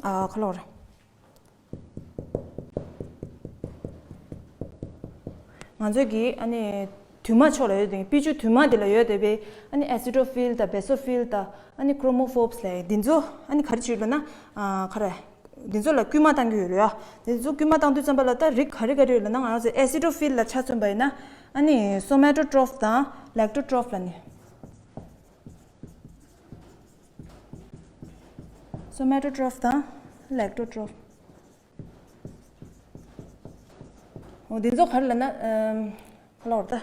ཨ་ཁ་ལོར། ང་ཚོའི་གི་ཨ་ནི་དུ་མ་ཕྱོགས་ལ་ཡོད་དེ་པི་ཅུ་དུ་མ་དེ་ལ་ཡོད་དེ་བས། ཨ་ནི་ཨེ་སི་ཏྲོ་ཕིལ་དང་བེ་སོ་ཕིལ་དང་ཨ་ནི་ཀྲོ་མོ་ཕོབ་སི་ལབ་ཡ་འདི་ཚོ་ཨ་ནི་ག་རེ་བྱེད་ལབ་ན་ཨ་ག་རེ་འདི་ཚོ་ལ་སྐུལ་མ་བཏང་གི་ཡོད་རེད་ཡ། འདི་ཚོ་སྐུལ་མ་བཏང་དུས་ཙམ་པ་ལ་ད་རིགས་ག་རེ་ག་རེ་ཡོད་ལབ་ན་ང་རང་ཚོ་ཨེ་སི་ཏྲོ་ཕིལ་ལ་ཆ་མཚོན་པ་ཡིན་ན་ཨ་ནི་སོ་མེ་ཏོ་ཏྲོཕ་དང་ལེག་ཏོ་ཏྲོཕ་ལབ་ནི། སོ་མེ་ཏོ་ཏྲོཕ་དང་ལེག་ཏོ་ཏྲོཕ། འོ་འདི་ཚོ་ག་རེ་ལབ་ན་ཨམ་ལོར་ད།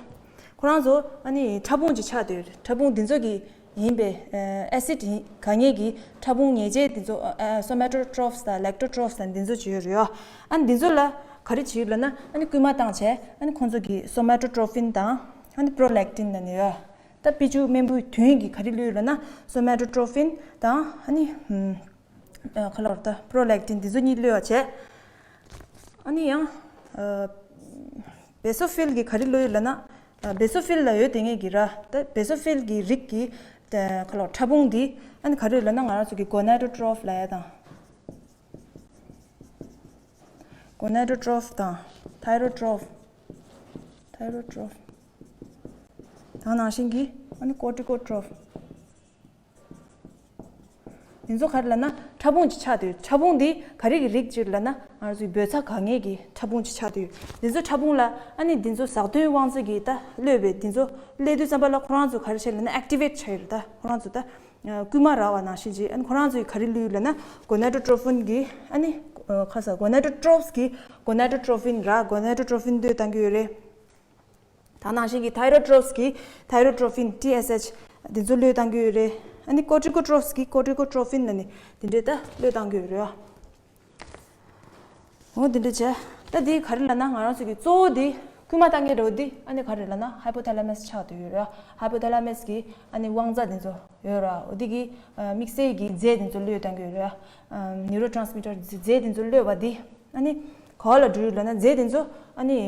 ཁོ་རང་ཚོ་ཨ་ནི་ཕྲ་ཕུང་ཅིག་ཆགས་བསྡད་ཡོད་རེད། ཕྲ་ཕུང་འདི་ཚོ་གི་ཡིན་པའི་ཨ་ཨེ་སིད་ཡིན་ག་ངེས་ཀྱི་ཕྲ་ཕུང་ཉེས་ཅན་འདི་ཚོ་ཨ་ཨ་སོ་མེ་ཏོ་ཏྲོཕ་དང་ལེག་ཏོ་ཏྲོཕ་དང་འདི་ཚོ་ཅིག་ཡོད་རེད་ཡོ། ཨ་ནི་འདི་ཚོ་ལ་ག་རེ་བྱེད་ལབ་ན་ཨ་ནི་སྐུལ་མ་བཏང་བྱས་ཨ་ནི་ཁོང་ཚོ་གི་སོ་མེ་ཏོ་ཏྲོ་ཕིན་དང་ཨ་ནི་པྲོ་ལེག་ཏིན་ལབ་ནི་ཡོད། ད་པི་ཅུ་རྨེན་བུའི་དུང་གིས་ག་རེ་གློད་ལབ་ན་སོ་མེ་ཏོ་ཏྲོ་ཕིན་དང་ཨ་ནི་ཨ་ཁ་ལོར་ད་པྲོ་ལེག་ཏིན་འདི་ཚོ་གཉིས་གློད་པ་བྱས། ཨ་ནི་ཡང་ཨ་བེ་སོ་ཕིལ་གྱིས་ག་རེ་གློད་ལབ་ན་ཨ་བེ་སོ་ཕིལ་ལ་ཡོད་དེ་ངེས་ཀྱི་ར། ད་བེ་སོ་ཕིལ་གྱི་རིགས་ཀྱི་ད་ཁ་ལོར་ཕྲ་ཕུང་འདི་ཨ་ནི་ག་རེ་ལབ་ན་ང་རང་ཚོ་གི་གོ་ནེ་ཏོ་ཏྲོཕ་ལབ་ཡ་དང་། གོ་ནེ་ཏོ་ཏྲོཕ་དང་ཐའི་རོ་ཏྲོཕ། ཐའི་རོ་ཏྲོཕ། དང་ནང་བཞིན་གྱི་ཨ་ནི་ཀོར་ཊི་ཀོ་ཏྲོཕ། འདི་ཚོ་ག་རེ་ལབ་ན་ཕྲ་ཕུང་ཅིག་ཆགས་འདུག་ཕྲ་ཕུང་འདི་ག་རེ་གི་རིགས་ཅིག་ལབ་ན་ང་ཚོའི་འབོད་ཚ་ག་ངེས་ཀྱི་ཕྲ་ཕུང་ཅིག་ཆགས་འདུག་འདི་ཚོ་ཕྲ་ཕུང་ལ་ཨ་ནི་འདི་ཚོ་ཟགས་ཐོན་དབང་རྩ་གིས་ད་གློད་པའི་འདི་ཚོ་གློད་དུས་ཙམ་པ་ལ་ཁོ་རང་ཚོ་ག་རེ་བྱས་ལབ་ན་ཨེག་ཊི་ཝེ་ཊི་བྱས་ཡོད་རེད། ད་ཁོ་རང་ཚོ་ད་སྐུལ་མ་རག་པ་ནང་བཞིན་ཅིག་ཨ་ནི་ཁོ་རང་ཚོས་ག་རེ་གློད་ལབ་ན་གོ་ནེ་ཏོ་ཏྲོ་ཕིན་གྱིས་ཨ་ནི་ཁ་ས་གོ་ནེ་ཏོ་ཏྲོཕ་གིས་གོ་ནེ་ཏོ་ཏྲོ་ཕིན་ར་གོ་ནེ་ཏོ་ཏྲོ་ཕིན་གློད་བཏང་གི་ཡོད་རེད། ད་ནང་བཞིན་གྱི་ཐའི་རོ་ཏྲོཕ་གིས་ཐའི་རོ་ཏྲོ་ཕིན་ཊི་ཨེས་ཨེཆ་འདི་ཚོ་གློད་བཏང་གི་ཡོད་རེད། ཨ་ནི་ཀོར་ཊི་ཀོ་ཏྲོཕ་གིས་ཀོར་ཊི་ཀོ་ཏྲོ་ཕིན་ལབ་ནི་འདི་འདྲས་ད་གློད་བཏང་གི་ཡོད་རེད། འོ་འདི་འདྲས་བྱས། ད་འདི་ག་རེ་ལབ་ན་ང་རང་ཚོ་གི་གཙོ་བོ་འདི་སྐུལ་མ་བཏང་མཁན་འདྲ་བོ་འདི་ཨ་ནི་ག་རེ་ལབ་ན་ཧའི་པོ་ཐེ་ལ་མས་ཆགས་བསྡད་ཡོད་རེད། ཧའི་པོ་ཐེ་ལ་མས་གིས་ཨ་ནི་དབང་རྩ་འདི་ཚོ་ཡོད་ར། འོ་འདི་གི་ཨ་དམིགས་བསལ་གྱི་རྫས་འདི་ཚོ་གློད་བཏང་གི་ཡོད་རེད། ཨ་ནིའུ་རོ་ཊེ་རན་སི་མི་ཊར་རྫས་འདི་ཚོ་གློད་པ་འདི་ཨ་ནི་ག་པར་ལ་འགྲོ་ཡོད་ལབ་ན་རྫས་འདི་ཚོ་ཨ་ནི་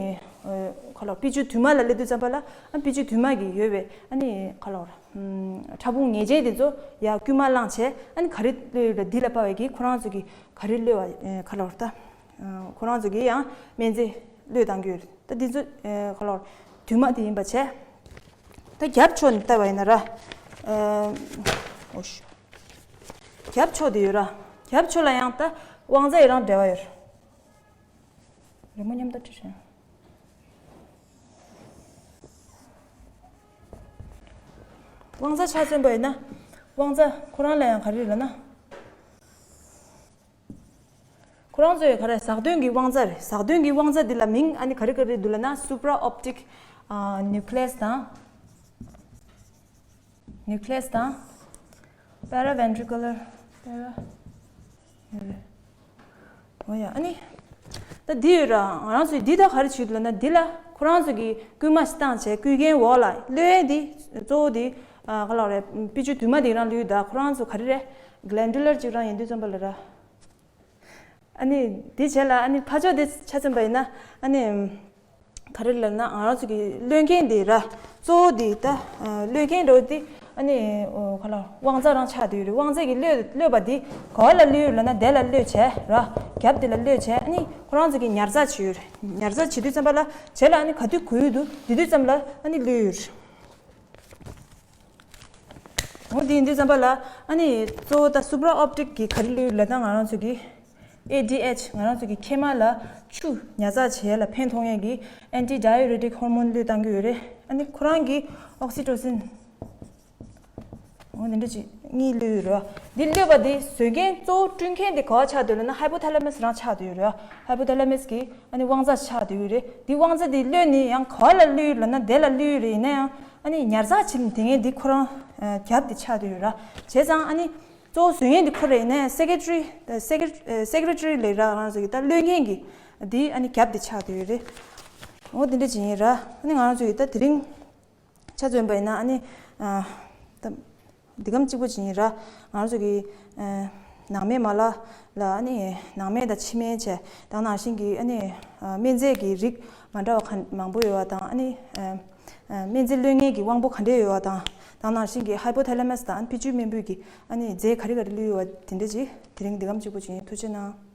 ཨ་ག་ལ་པི་ཅུ་དུ་མ་ལ་སླེབས་དུས་ཙམ་པ་ལ་ཨ་པི་ཅུ་དུ་མ་གི་ཡོད་པའི་ཨ་ནི་ག་ལ་ཕྲ་ཕུང་ཉེས་ཅན་འདི་ཚོ་ཡར་སྐུལ་མ་བླངས་བྱས་ཨ་ནི་ག་རེ་གློད་ཡོད་ལབ་འདི་ལ་དཔག་པའི་གི་ཁོ་རང་ཚོ་གི་ག་རེ་གློད་པ་ག་ལ་ད་ཁོ་རང་ཚོ་གི་ཡང་སྨན་རྫས་གློད་བཏང་གི་ཡོད། ད་འདི་ཚོ་ག་ལ་དུ་མ་དེ་ཡིན་པ་བྱས། ད་རྒྱབ་ཕྱོགས་ནས་བལྟས་པ་ཡིན་ན་ར། ཨ་འོ་ཤུ། རྒྱབ་ཕྱོགས་དེ་ཡོད་ར། རྒྱབ་ཕྱོགས་ལ་ཡང་ད་དབང་རྩ་ཡི་རང་འབྲེལ་བ་ཡོད་རེད། རི་མོ་མཉམ་དུ་བྲིས་ཤིང་། དབང་རྩ་ཆ་མཚོན་པ་ཡིན་ན། དབང་རྩ་ཁོ་རང་ལ་ཡང་ག་རེ་ལབ་ན། ཁོ་རང་ཚོའི་ག་རེ་ཟགས་ཐོན་གྱི་དབང་རྩ་རེད། ཟགས་ཐོན་གྱི་དབང་རྩ་འདི་ལ་མིང་ཨ་ནི་ག་རེ་ག་རེ་འདུག་ལབ་ན་སུ་པ་ར་ཨོབ་ཊིག་ཨ་ནིའུ་ཀི་ལི་ཡས་དང་། ནིའུ་ཀི་ལི་ཡས་དང་། པེ་ར་ཝེན་ཊི་རི་ཀུ་ལར། པེ་ར། ཡོད་རེད། འོ་ཡ་ཨ་ནི། ད་འདི་ཡོད་ར་ང་རང་ཚོས་འདི་ད་ག་རེ་བྱེད་འདུག་ལབ་ན་འདི་ལ་ཁོ་རང་ཚོ་གིས་སྐུལ་མ་ཞིག་བཏང་བྱས་སྐུལ་མཁན་འོག་ལ་གློད་ཡས་འདི་གཙོ་བོ་འདི་ཨ་ག་ལ་རེད། པི་ཅུ་དུ་མ་འདི་རང་གློད་ད་ཁོ་རང་ཚོ་ག་རེ་རེད། གི་ལེན་ཌུ་ལར་ཅིག་རང་ཡིན་དུས་ཙམ་པ་ལ་ར། ཨ་ནི་འདི་བྱས་ལ་ཨ་ནི་ཕར་ཕྱོགས་འདི་ཆ་མཚོན་པ་ཡིན་ན་ཨ་ནི་ག་རེ་ལབ་ན་ང་རང་ཚོ་གི་གློད་མཁན་འདི་ར་གཙོ་བོ་འདི་ད་གློད་མཁན་འདྲ་བོ་འདི་ཨ་ནི་ག་ལ་དབང་རྩ་རང་ཆགས་བསྡད་ཡོད་རེད། དབང་རྩ་གི་གློད་གློད་པ་འདི་ག་པར་ལ་གློད་ཡོད་ལབ་ན་དེ་ལ་གློད་བྱས་ར་རྒྱབ་འདི་ལ་གློད་བྱས་ཨ་ནི་ཁོ་རང་ཚོ་གི་ཉར་ཚགས་བྱེད་ཡོད་རེད། ཉར་ཚགས་བྱེད་དུས་ཙམ་པ་ལ་བྱས་ལ་ཨ་ནི་ག་དུས་དགོས་ཡོད་འདུག་དེ་དུས་ཙམ་ལ་ཨ་ནི་གློད་ཡོད་རེད། འོ་དེ་ཡིན་དུས་ཙམ་པ་ལ་ཨ་ནི་གཙོ་བོ་ད་སུ་པ་ར་ཨོབ་ཊིག་གི་ག་རེ་གློད་ཡོད་ལབ་ན་ང་རང་ཚོ་གི་ཨེ་ཌི་ཨེཆ་ང་རང་ཚོ་གི་མཁལ་མ་ལ་ཆུ་ཉར་ཚགས་བྱེད་ཡ་ལ་ཕན་ཐོགས་མཁན་གྱི་ཨན་ཊི་ཌའི་ཡུ་རེ་ཊིག་ཧོར་མོན་གློད་བཏང་གི་ཡོད་རེད། ཨ་ནི་ཁོ་རང་གི་ཨོག་སི་ཊོ་སིན་འོ་དེ་འདྲ་ཅིག་གཉིས་གློད་ཡོད་རེད། འདི་གློད་པ་འདི་བཟོ་མཁན་གཙོ་བོ་བསྐྲུན་མཁན་དེ་ག་པར་ཆགས་འདུག་ལབ་ན་ཧའི་པོ་ཐེ་ལ་མས་རང་ཆགས་བསྡད་ཡོད་རེད། ཧའི་པོ་ཐེ་ལ་མས་གི་ཨ་ནི་དབང་རྩ་ཆགས་བསྡད་ཡོད་རེད། འདི་དབང་རྩ་འདི་གློད་ནི་ཡང་ག་པར་ལ་གློད་ཡོད་ལབ་ན་དེ་ལ་གློད་ཡོད་རེད། ཡིན་ན་ཡང་ཨ་ནི་ཉར་ཚགས་བྱེད་དེ་ངས་འདི་ཁོ་རང་རྒྱབ་དེ་ཆགས་བསྡད་ཡོད་ར། བྱས་ཙང་ཨ་ནི་གཙོ་བོ་བཟོ་མཁན་འདི་ཁོ་རེད། ཡིན་ན་ཡང་སེ་ཀེ་ཊི་རི་སེ་ཀེ་ཊི་རི་ལས་ར་རང་ཚོ་གི་ད་གློད་མཁན་གི་འདི་ཨ་ནི་རྒྱབ་དེ་ཆགས་བསྡད་ཡོད་རེད། འོ་དེ་འདྲ་ཅིག་ཡིན་ར། ཨ་ནི་ང་རང་ཚོ་གི་ད་དེ་རིང་ཆ་མཚོན་པ་ཡིན་ན་ཨ་ནི་ཨ་ད་འདི་གམ་གཅིག་པོ་ཅིག་ཡིན་ར། ང་ཚོ་གི་ཨ་ནང་མའི་མ་ལག་ལ་ཨ་ནི་ནང་མའི་དང་ཕྱི་མའི་བྱས་དང་ནང་བཞིན་གྱི་ཨ་ནི་ཨ་སྨན་རྫས་ཀྱི་རིགས་མ་འདྲ་བ་ག་མང་པོ་ཡོད་པ་དང་ཨ་ནི་ཨ་ སྨན་རྫས་གློད་མཁན་གྱི་དབང་པོ་ག་འདྲས་ཡོད་པ་དང་། དེ་ནང་བཞིན་གྱི་ཧའི་པོ་ཐེ་ལེ་མ་སི་དང་ཕི་ཅུའི་སྨན་སྤུས་ཀྱི་ཨ་ནི་རྫས་ག་རེ་ག་རེ་གློད་ཡོད་པ་དེ་འདྲས་ཅིག་དེ་རིང་འདི་གམ་གཅིག་པོ་ཅིག་ཡིན། ཐུགས་རྗེ་གནང་།